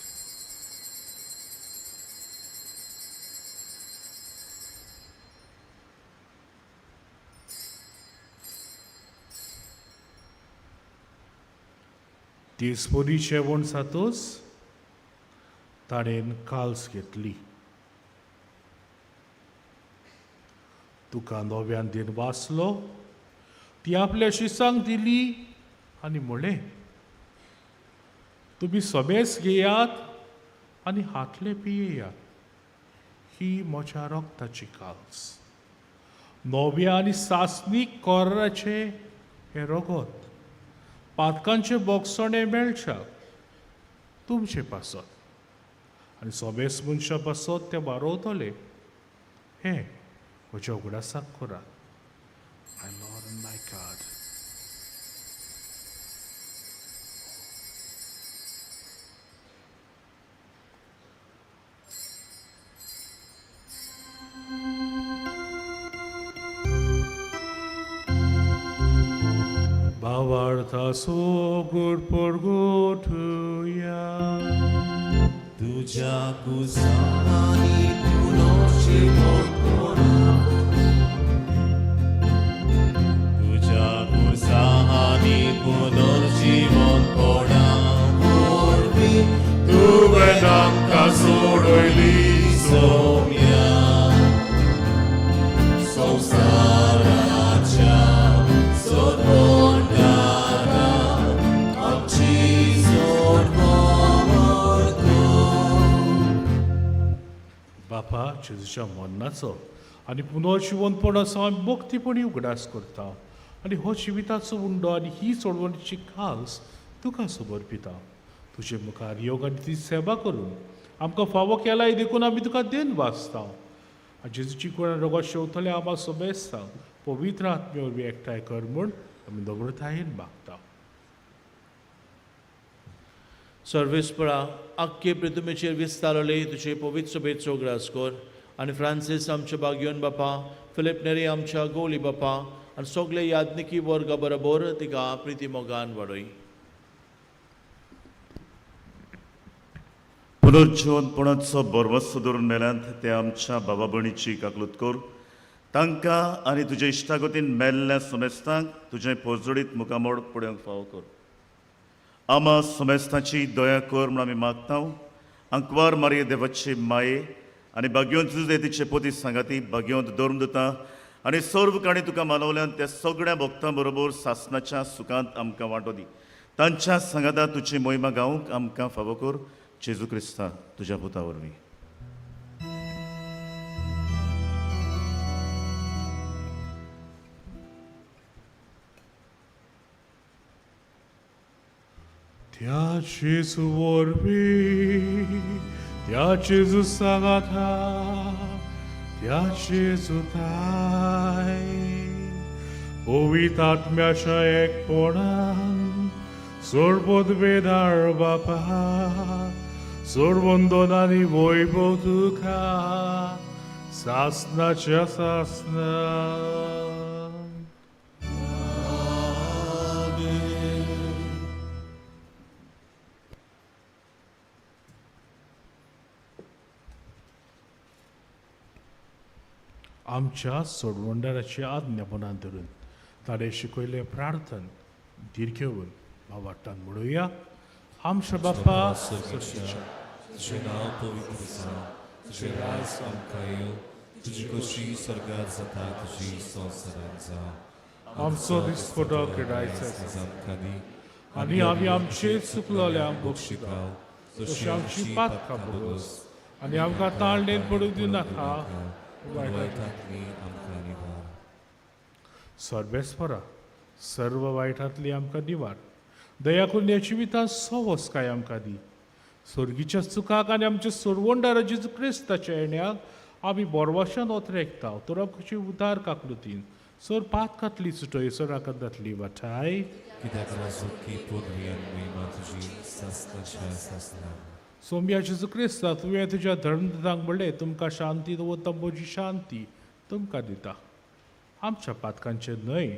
तेचपरी जेवण जातच ताणें काल्स घेतली, तुका नव्यान दिन वाचलो, ती आपल्या शिसांक दिली आनी म्हणलें, तुमी समेस घेयात आनी हातले पियेयात, ही म्हज्या रक्ताची काल्स, नव्या आनी सासणीक कोराचें हें रगत पातकांचे बोगसणें मेळच्याक तुमचे पासत आनी सोमेस मनशां पासत तें वारोवतले. हें म्हज्या उगडासाक करात. My Lord and my God. भावार्थाचो गोड परगटुया. तुज्या कुसांनी पुनर्जीवन, तुज्या कुसांनी पुनर्जीवन कोणा वरवीं तुवें आमकां सोडयली सोम्या. संवसाराच्या सोडवणारा आमची सोडवण कर. बापा, जेजूच्या मरणाचो आनी पुनर्जिवंतपणाचो आमी भक्तीपणी उगडास करता आनी हो जिविताचो उंडो आनी ही सोडवणीची खास तुका समर्पिता. तुजे मुखार योग आनी तुजी सेवा करून आमकां फावो केलाय देखून आमी तुका देन वाचता. जेजूची कोणा रोगात शेवतले आमा सोबेस्तांक पवित्र आत्मे वरवीं एकठांय कर म्हूण आमी नम्रतायेन मागता. सर्वेस्परा आख्खे पृथ्वीचेर विस्तारले तुजे पवित्र सभेचो ग्रास कर आनी फ्रांसीस आमच्या बागयोन बापा, फिलीप नेरी आमच्या गोली बापा आनी सगळे याज्ञिकी वर्गा बरोबर तिका प्रिती मोगान वाडय. पुनर्जीवनपणाचो भरवंसो धरून मेल्यांत ते आमच्या बाबा भयणीची काकलूत कर. तांकां आनी तुजे इश्टागतीन मेल्ल्या समेस्तांक तुजें पोजडीत मुखामोड पळोवंक फावो कर. आमा समेस्तांची दया कर म्हूण आमी मागता. आंकवार मारये देवाची माये आनी भाग्योंत जुजे तिचे पोती सांगाती भाग्योंत धर्म दिता आनी सर्व काणी तुका मानवल्यान त्या सगळ्या भक्तां बरोबर सासनाच्या सुखांत आमकां वांटो दी. तांच्या सांगाता तुजी मोहिमा गावंक आमकां फावो कर. जेजू क्रिस्ता तुज्या पुता वरवीं. त्या जेजू वरवीं, त्या जेजू सांगाता, त्या जेजू ताय पवित्र आत्म्याच्या एकपणान सोडबोद बेदार बापा, सोडवंदन आनी वैभव तुका सासनाच्या सासना. आमच्या सोडवंडाराची आज्ञा मनान धरून ताणें शिकयलें प्रार्थन धीर घेवन भावार्थान म्हणुया. आमच्या बापा सर्गीच्या, तुजें नांव पवित्र जावं, तुजें राज आमकां येवं, तुजी खोशी स्वर्गात जाता तुजी संवसारांत जावं. आमचो दिसपटो किडायचो आयज आमकां दी आनी आमी आमचे चुकलोल्यांक बक्षिता तशी आमची पातकां भोगोस आनी आमकां ताळणेंत पडूंक दिनाका, वायटांतली आमकां निवार. सर्वेस्परा सर्व वायटांतली आमकां निवार. दया करून ह्या जिवितांत सवसकाय आमकां दी. सर्गीच्या सुखाक आनी आमच्या सोडवणदारा जेजू क्रिस्ताच्या येण्याक आमी बोरवाशान ओतरेकता. तर आमची उदार काकलुतीन सर पातकांतली सुटय, सर आकांतांतली वाठाय. कित्याक राजवटकी पदवी आनी महिमा तुजी सासनाच्या सासना. सोम्या जेजू क्रिस्ता, तुवें तुज्या धर्मदांक म्हणलें, तुमकां शांती दवरता, म्हजी शांती तुमकां दिता. आमच्या पातकांचेर न्हय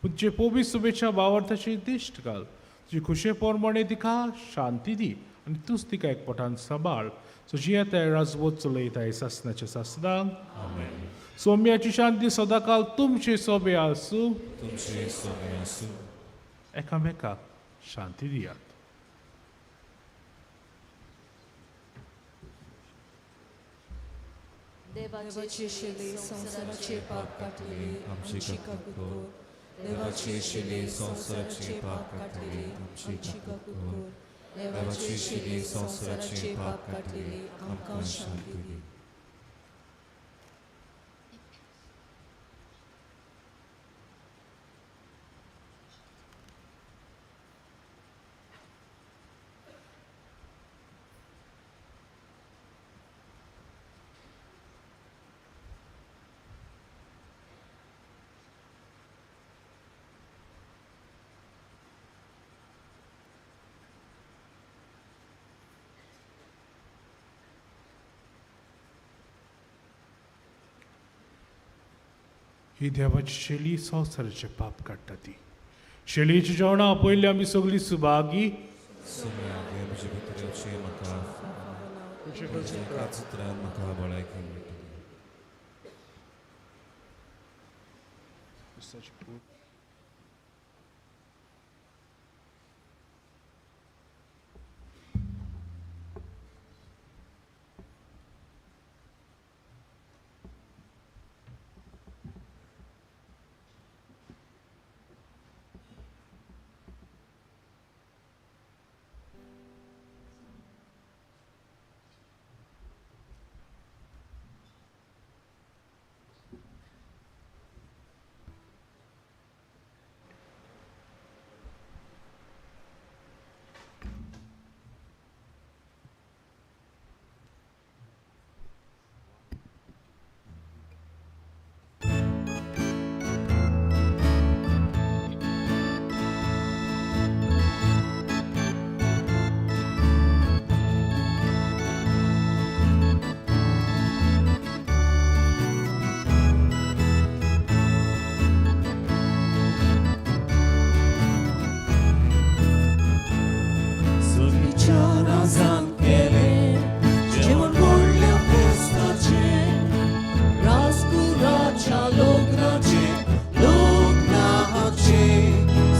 पूण जे पोबी सुबेच्या भावार्थाची दिश्ट घाल. तुजी खुशे प्रमाणे तिका शांती दी आनी तूंच तिका एकपटान सांबाळ. तुजी येताय राजवत चलयताय सासनाच्या सासनांक. आमेन. सोम्याची शांती सदांकाल तुमचे सोबे आसूं. तुमचे सोमे आसूं. एकामेकाक शांती दियात. देवाचे शिले संवसाराचे पाप काडटले आमची आमची काकूत काकूत कर. देवाचे शिले संवसाराचे पाप काडटले आमची काकूत कर. देवाचे शिले संवसाराचे पाप काडटले आमकां शांती दी. ही देवाची शेली संवसाराचें पाप काडटा ती शेळयेची जेवणां आपयल्ली आमी सगळीं सुभागी. सोम्या देव म्हजे भितर येवचें म्हाका, तुज्या एकाच उतरान म्हाका बळायकी मेळटली.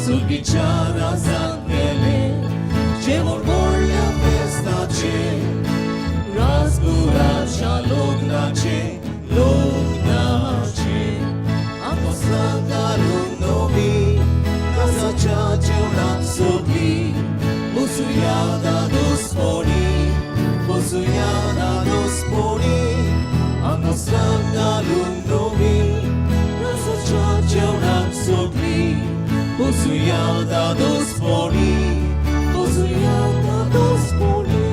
सुगीच्या राजान केलें जेवण व्हडल्या फेस्ताचें राजगुराच्या लग्नाचें लग्नाचें आंगोस्त्रां घालून नवी राजाच्या जेवणाक सगळीं बसुया दादोसपणी बसुया दादोसपणी आंगोस्त्रां घालून नवी राजाच्या जेवणाक सगळीं बसुया दादोसपणी बसुया दादोसपणी.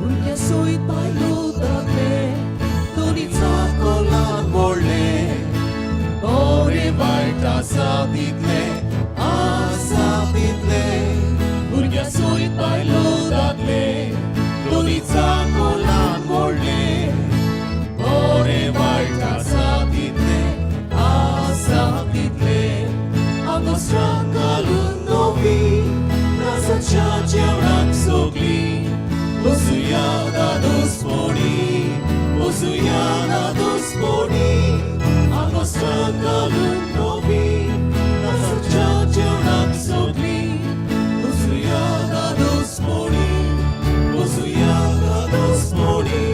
भुरग्यां सयत बायलो दादले दोनी चाकोलान मोडले बरें वायट आसा तितलें आसा तितलें भुरग्यां सयत बायलो दादले दोनी चाकोलान मोडले बरें वायट आसा तितलें आसा तितलें आंगोस्त्रां घालून नवी राजाच्या जेवणाक सगळीं बसुया दादोसपणी बसुया दादोसपणी आंगोस्त्रां घालून नवी राजाच्या जेवणाक सगळीं बसुया दादोसपणी बसुया दादोसपणी.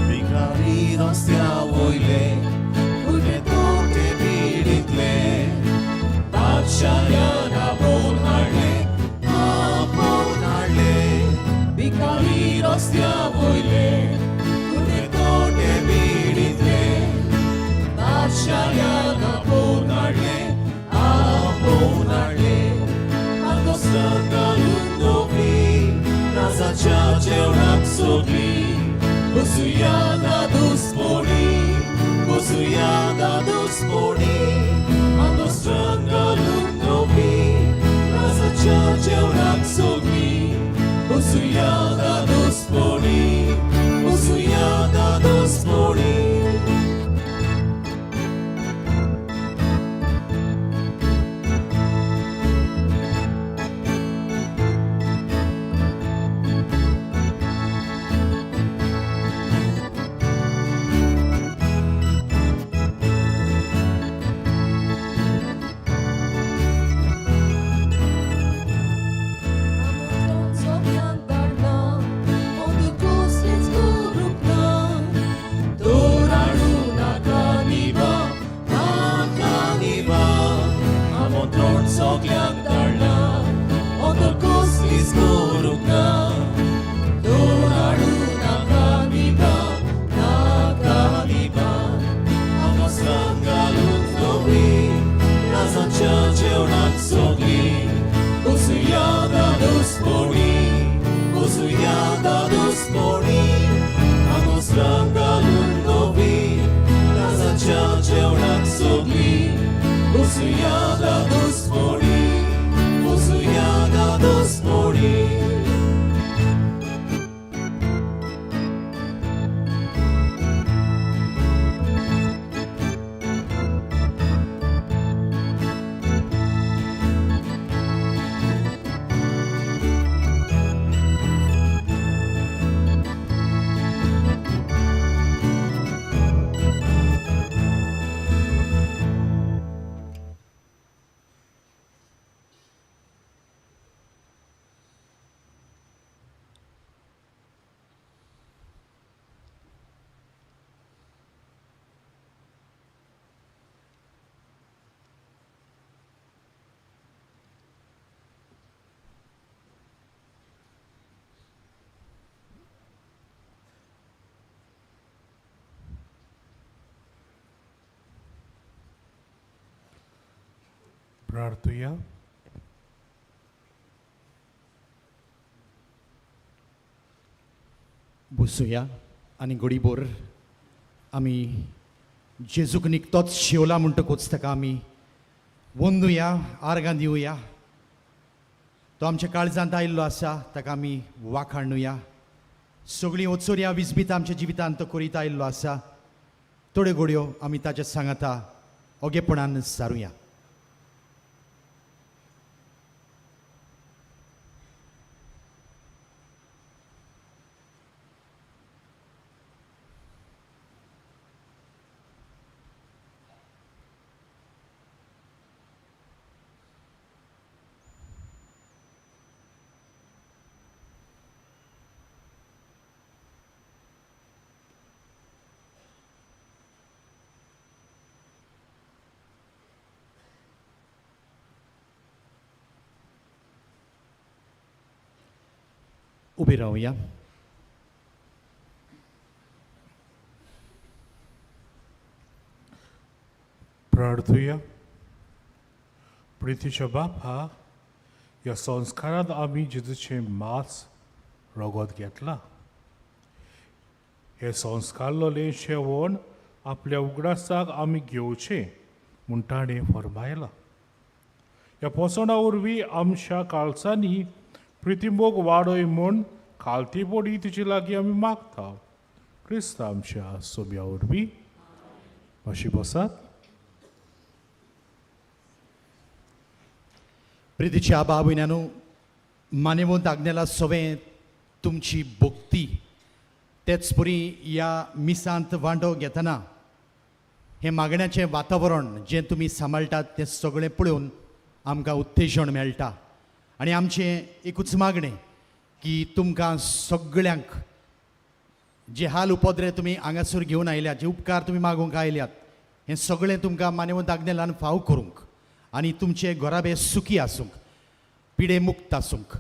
भिकारी रस्त्या वयले भुरगे तोटे पिडितले बादशायान आपोवन हाडले आपोवन हाडले भिकारी रस्त्या वयले भुरगे तोटे पिडितले बादशायान आपोवन हाडले आपोवन हाडले आंगोस्त्रां घालून नवी राजाच्या जेवणाक सगळीं बसुया दादोसपणी बसुया दादोसपणी आंगोस्त्रां घालून नवी राजाच्या जेवणाक सगळीं बसुया दादोसपणी बसुया दादोसपणी. आमंत्रण सगळ्यांक धाडलां अंदू कसलीच करूंक ना तोर हाडूं नाका निभा नाका निभा आमंत्रण सगल्यांक धाडलां अंदू कसलीच करूंक ना तोर हाडूं नाका निभा नाका निभा आंगोस्त्रां घालून नवी राजाच्या जेवणाक सगळीं बसुया दादोसपणी बसुया दादोसपणी आंगोस्त्रां घालून नवी राजाच्या जेवणाक सगळीं बसुया दादोसपणी बसुया दादोसपणी. प्रार्थुया. बसुया आनी घडीभर आमी जेजूक निकतोच शेवला म्हणटकूच ताका आमी वंदुया, आर्गां दिवया. तो आमच्या काळजांत आयिल्लो आसा, ताका आमी वाखाणुया. सगळीं ओचोरया विजबीत आमच्या जिवितांत तो करीत आयिल्लो आसा. थोड्यो घडयो आमी ताच्या सांगाता ओगेपणान सारुया. उबे रावया. प्रार्थुया. प्रितीच्या बापा, ह्या संस्कारांत आमी जेजूचें मांस रगत घेतलां. हें संस्कारलोलें जेवण आपल्या उगडासाक आमी घेवचें म्हूण ताणें फर्मायलां. ह्या पोसणां वरवीं आमच्या काळजांनी प्रितीमोग वाडय म्हूण खालती बोडी तिचे लागीं आमी मागता. क्रिस्त आमच्या सोम्या वरवीं. मातशी बसात. प्रितीच्या आबा भयण्यानो, मानेवंत आग्नेला सवें तुमची भक्ती तेच परी ह्या मिसांत वांटो घेतना हें मागण्याचें वातावरण जें तुमी सांबाळटात तें सगळें पळोवन आमकां उत्तेजन मेळटा. आनी आमचें एकूच मागणें की तुमकां सगळ्यांक जे हाल उपद्रे तुमी हांगासर घेवन आयल्यात, जे उपकार तुमी मागूंक आयल्यात, हें सगळें तुमकां मानेवंत आग्नेलान फाव करूंक आनी तुमचे घराबे सुखी आसूंक, पिडे मुक्त आसूंक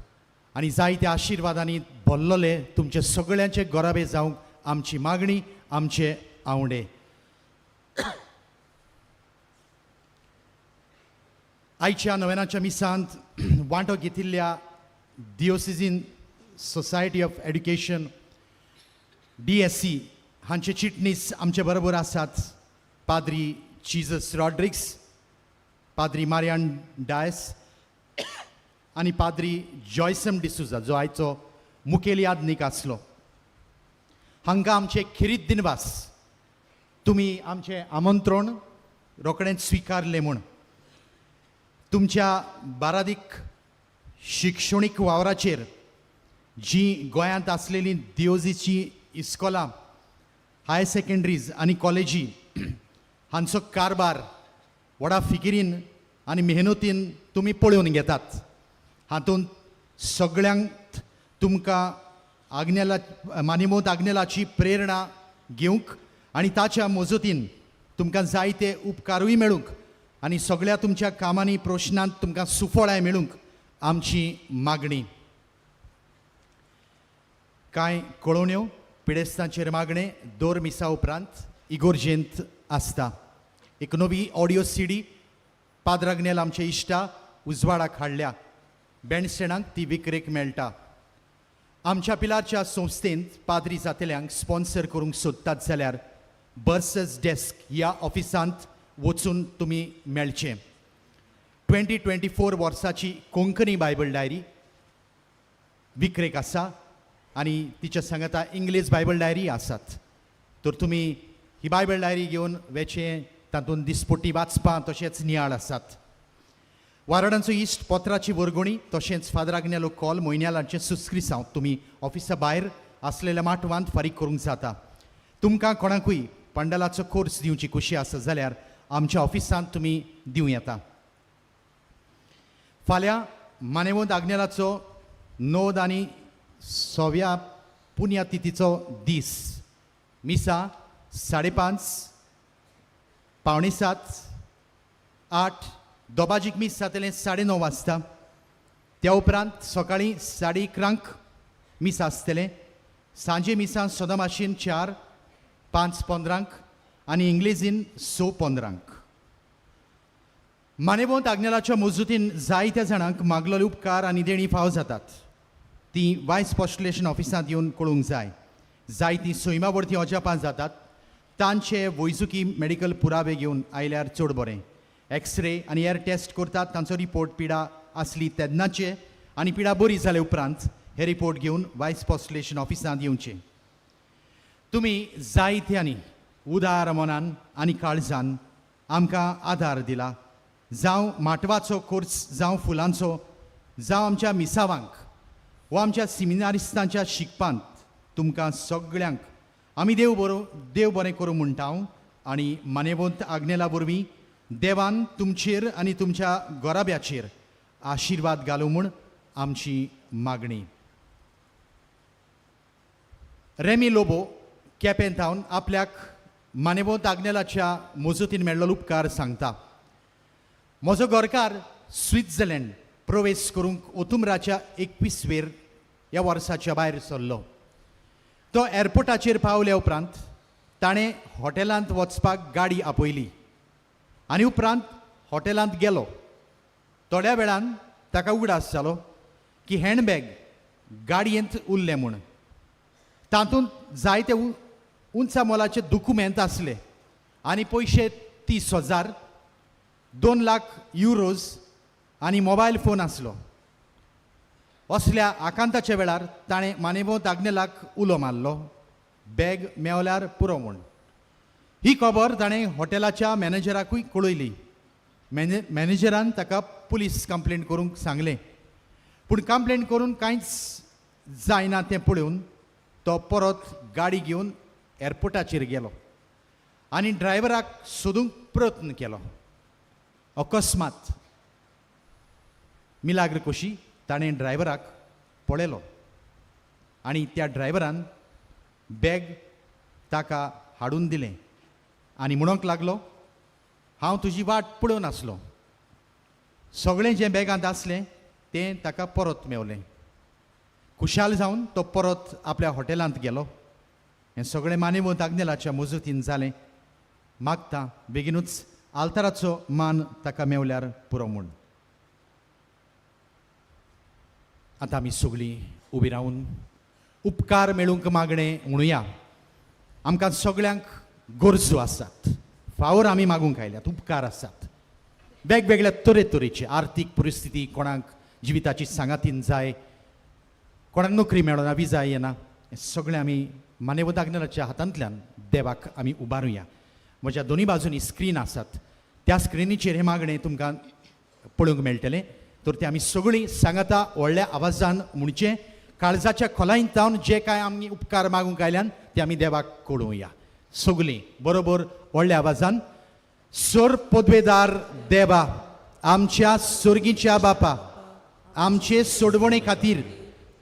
आनी जायत्या आशिर्वादांनी भरलेले तुमचे सगळ्यांचे घराबे जावंक आमची मागणी, आमचे आवडे. आयच्या नव्यानाच्या मिसांत वांटो घेतिल्ल्या diocesan society of education DSC हांचे चिटणीस आमचे बरोबर आसात पाद्री जीजस रॉड्रिक्स, पाद्री मारियान डायस आनी पाद्री जॉयसम डिसुजा जो आयचो मुखेल यादनीक आसलो. हांकां आमचे खेरीत दिनवास, तुमी आमचें आमंत्रण रोखडेंच स्विकारलें म्हूण. तुमच्या बारादीक शिक्षणीक वावराचेर जी गोंयांत आसलेली दियोजीची इस्कोलां, हायर सेकंडरीज आनी कॉलेजी हांचो कारभार व्हडा फिकिरीन आनी मेहनतीन तुमी पळोवन घेतात. हातूंत सगळ्यांक तुमकां आग्नेला मानिमोत आग्नेलाची प्रेरणा घेवंक आनी ताच्या मजतीन तुमकां जायते उपकारूय मेळूंक आनी सगळ्या तुमच्या कामांनी प्रश्नांत तुमकां सुफळाय मेळूंक आमची मागणी. कांय कळोवण्यो पिडेस्तांचेर मागणें दर मिसा उपरांत इगोर्जेंत आसता. एक नवी ऑडियो सीडी पाद्र आग्नेल आमचे इश्टा उजवाडाक हाडल्या. बँडस्टँडांक ती विक्रेक मेळटा. आमच्या पिलारच्या संस्थेंत पाद्री जातल्यांक स्पॉन्सर करूंक सोदतात जाल्यार बर्सस डेस्क ह्या ऑफिसांत वचून तुमी मेळचें. 2024 वर्साची कोंकणी बायबल डायरी विक्रेक आसा आनी तिच्या सांगाता इंग्लीश बायबल डायरी आसात. तर तुमी ही बायबल डायरी घेवन वेचें, तातूंत दिसपट्टी वाचपां तशेंच नियाळ आसात. वाराडांचो इश्ट पत्राची वर्गणी तशेंच फादर आग्नेलो कॉल म्हयन्यालांचें सुस्क्रिसांव तुमी ऑफिसा भायर आसलेल्या माटवांत फारीक करूंक जाता. तुमकां कोणाकूय पंडलाचो कोर्स दिवची खुशी आसा जाल्यार आमच्या ऑफिसांत तुमी दिवं येता. फाल्यां मानेवंत आग्नेलाचो 9 आनी 100व्या पुण्यतिथीचो दीस. मिसा 5:30, 6:45, 8, दोबाजीक मीस जातलें 9:30 वाजता. त्या उपरांत सकाळीं 11:30 मीस आसतलें. सांजे मिसां सदां भाशेन 4, 5:15 आनी इंग्लेजीन 6:15. मानेवंत आग्नेलाच्या मजुतीन जायत्या जाणांक मागलेले उपकार आनी देणी फाव जातात. ती वायस पोस्टुलेशन ऑफिसांत येवन कळूंक जाय. जायतीं सैमा वरवीं अजापां जातात. तांचे वैजकी मेडिकल पुरावे घेवन आयल्यार चड बरें. एक्सरे आनी हेर टेस्ट करतात, तांचो रिपोर्ट पिडा आसली तेन्नाचे आनी पिडा बरी जाले उपरांत हे रिपोर्ट घेवन वायस पोस्टलेशन ऑफिसांत येवचे. तुमी जायत्यांनी उदार मनान आनी काळजान आमकां आदार दिला, जावं माटवाचो कोर्स, जावं फुलांचो, जावं आमच्या मिसावांक वा आमच्या सिमिनारिस्तांच्या शिकपांत. तुमकां सगळ्यांक आमी देव बरें करूं म्हणटा आनी मानेवंत आग्नेला वरवीं देवान तुमचेर आनी तुमच्या गोराब्याचेर आशिर्वाद घालूं म्हूण आमची मागणी. रेमी लोबो केपें थावन आपल्याक मानेवंत आग्नेलाच्या मजतीन मेळ्ळो उपकार सांगता. म्हजो घरकार स्वित्झर्लंड प्रवेश करूंक ओतुमराच्या 21वेर ह्या वर्साच्या भायर सरलो. तो एअरपोर्टाचेर पावल्या उपरांत ताणें हॉटेलांत वचपाक गाडी आपयली आनी उपरांत हॉटेलांत गेलो. थोड्या वेळान ताका उगडास जालो की हँडबॅग गाडयेंत उरलें म्हूण. तातूंत जायते उंचा मोलाचे दुकुमेंत आसले आनी पयशे 30,000, 2 लाख युरोज आनी मोबायल फोन आसलो. असल्या आकांताच्या वेळार ताणें मानेवंत आग्नेलाक उलो मारलो, बॅग मेवल्यार पुरो म्हूण. ही खबर ताणें हॉटेलाच्या मॅनेजराकूय कळयली. मॅनेजरान ताका पुलीस कंप्लेंट करूंक सांगलें, पूण कंप्लेंट करून कांयच जायना तें पळोवन तो परत गाडी घेवन एअरपोर्टाचेर गेलो आनी ड्रायव्हराक सोदूंक प्रयत्न केलो. अकस्मात मिलाग्र कशी ताणें ड्रायव्हराक पळयलो आनी त्या ड्रायव्हरान बॅग ताका हाडून दिलें आनी म्हणूंक लागलो, हांव तुजी वाट पळोवन आसलो, सगळें जें बॅगांत आसलें तें ताका परत मेवलें. खुशाल जावन तो परत आपल्या हॉटेलांत गेलो. हें सगळें मानेवंत आग्नेलाच्या मजतीन जालें. मागता बेगिनूच आल्ताराचो मान ताका मेवल्यार पुरो म्हूण. आतां आमी सगळीं उबी रावन उपकार मेळूंक मागणें म्हणुया. आमकां सगळ्यांक गरजो आसात, फावोर आमी मागूंक आयल्यात, उपकार आसात वेगवेगळ्या तरेतरेचे. आर्थीक परिस्थिती, कोणाक जिविताची सांगातीन जाय, कोणाक नोकरी मेळना, विजा येना, हें सगळें आमी मानेवंत आग्नेलाच्या हातांतल्यान देवाक आमी उबारुया. म्हज्या दोनी बाजूनी स्क्रीन आसात, त्या स्क्रिनीचेर हें मागणें तुमकां पळोवंक मेळटलें. तर तें आमी सगळीं सांगाता व्हडल्या आवाजान म्हणचें, काळजाच्या खोलायेन जावन जे कांय आमी उपकार मागूंक आयल्यान ते आमी देवाक कळोवया. सगळीं बरोबर व्हडल्या आवाजान. सोर पदवेदार देवा, आमच्या सोर्गीच्या बापा, आमचे सोडवणे खातीर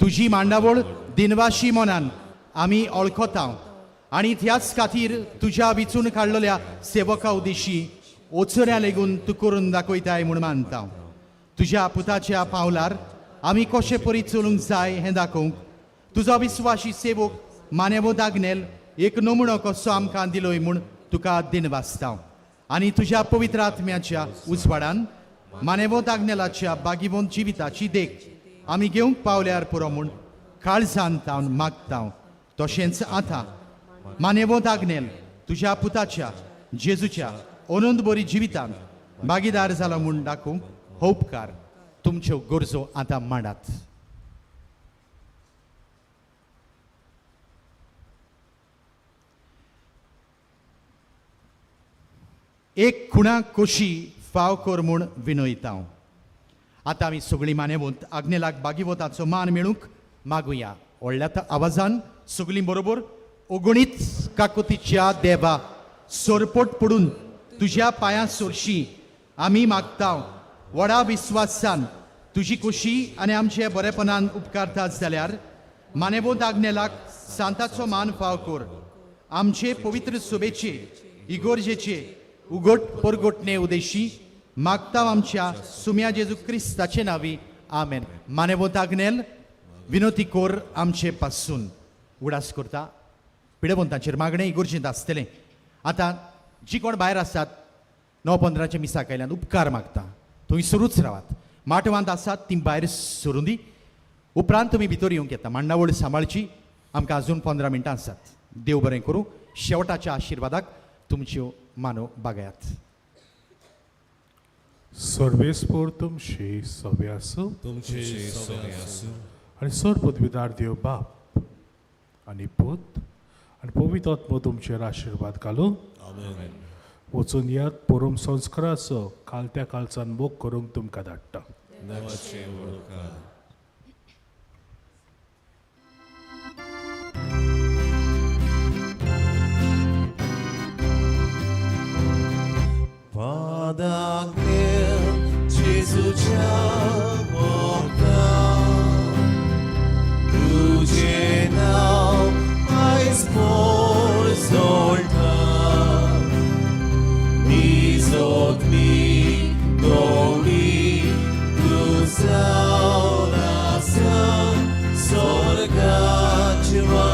तुजी मांडावळ दिनवाशी मनान आमी वळखता आनी त्याच खातीर तुज्या विचून काडलेल्या सेवका उदेशी ओचऱ्या लेगून तूं करून दाखयताय म्हूण मानता. तुज्या पुताच्या पावलार आमी कशे परी चलूंक जाय हें दाखोवंक तुजो विस्वाशी सेवक मानेवो दागनेल एक नमुणो कसो आमकां दिलोय म्हूण तुका दिनवासता आनी तुज्या पवित्र आत्म्याच्या उजवाडान मानेवो दागनेलाच्या बागीवंत जिविताची देख आमी घेवंक पावल्यार पुरो म्हूण काळजान तावन मागता. तशेंच आतां मानेवो दागनेल तुज्या पुताच्या जेजूच्या अनंत बरी जिवितान भागीदार जाला म्हूण दाखोवंक हो उपकार तुमच्यो गरजो आतां मांडात. एक खुणा कोशी फाव कर म्हूण विनयता. आतां आमी सगळीं मानेवंत आग्नेलाक बागीवताचो मान मेळूंक मागुया. व्हडल्या आवाजान सगळीं बरोबर. ओगणीत काकुतीच्या देवा, सोरपोट पडून तुज्या पांयां सोरशी आमी मागता. व्हडा विस्वासान तुजी खोशी आनी आमचे बरेपणान उपकारतात जाल्यार मानेवंत आग्नेलाक सांताचो मान फाव कर. आमचे पवित्र सोबेचे इगोर्जेचे उगट परगोटणे उदेशी मागता आमच्या सुम्या जेजू क्रिस्ताचे नावी, आमेन. मानेवंत आग्नेल विनोती कोर आमचे पासून. उडास करता पिडेवंतांचेर मागणें इगोर्जेंत आसतलें. आतां जी कोण भायर आसात 9:15 मिसाक आयल्यान उपकार मागता, थंय सुरूच रावात. माटवांत आसात ती भायर सरून दी, उपरांत तुमी भितर येवंक येता. मांडावळ सांबाळची. आमकां अजून 15 मिनटां आसात. देव बरें करूं. शेवटाच्या आशिर्वादाक तुमच्यो मानो बागयात. सर्वेस्पोर तुमची सवे आसूं, तुमचे सवे आसूं. आनी सर्वपदवीदार देव बाप आनी पूत आनी पवित्र आत्मो तुमचेर आशिर्वाद घालूं. आमेन. वचून यात पोरम संस्काराचो कालत्या कालचान मोग करूंक तुमकां धाडटा. देवाचे व्हड. Padagel Jesuच्या मोगान तुझे नाव आयज मोर जोडटा निजोगनी गोडी तूं जावन आसा स्वर्गाच्या.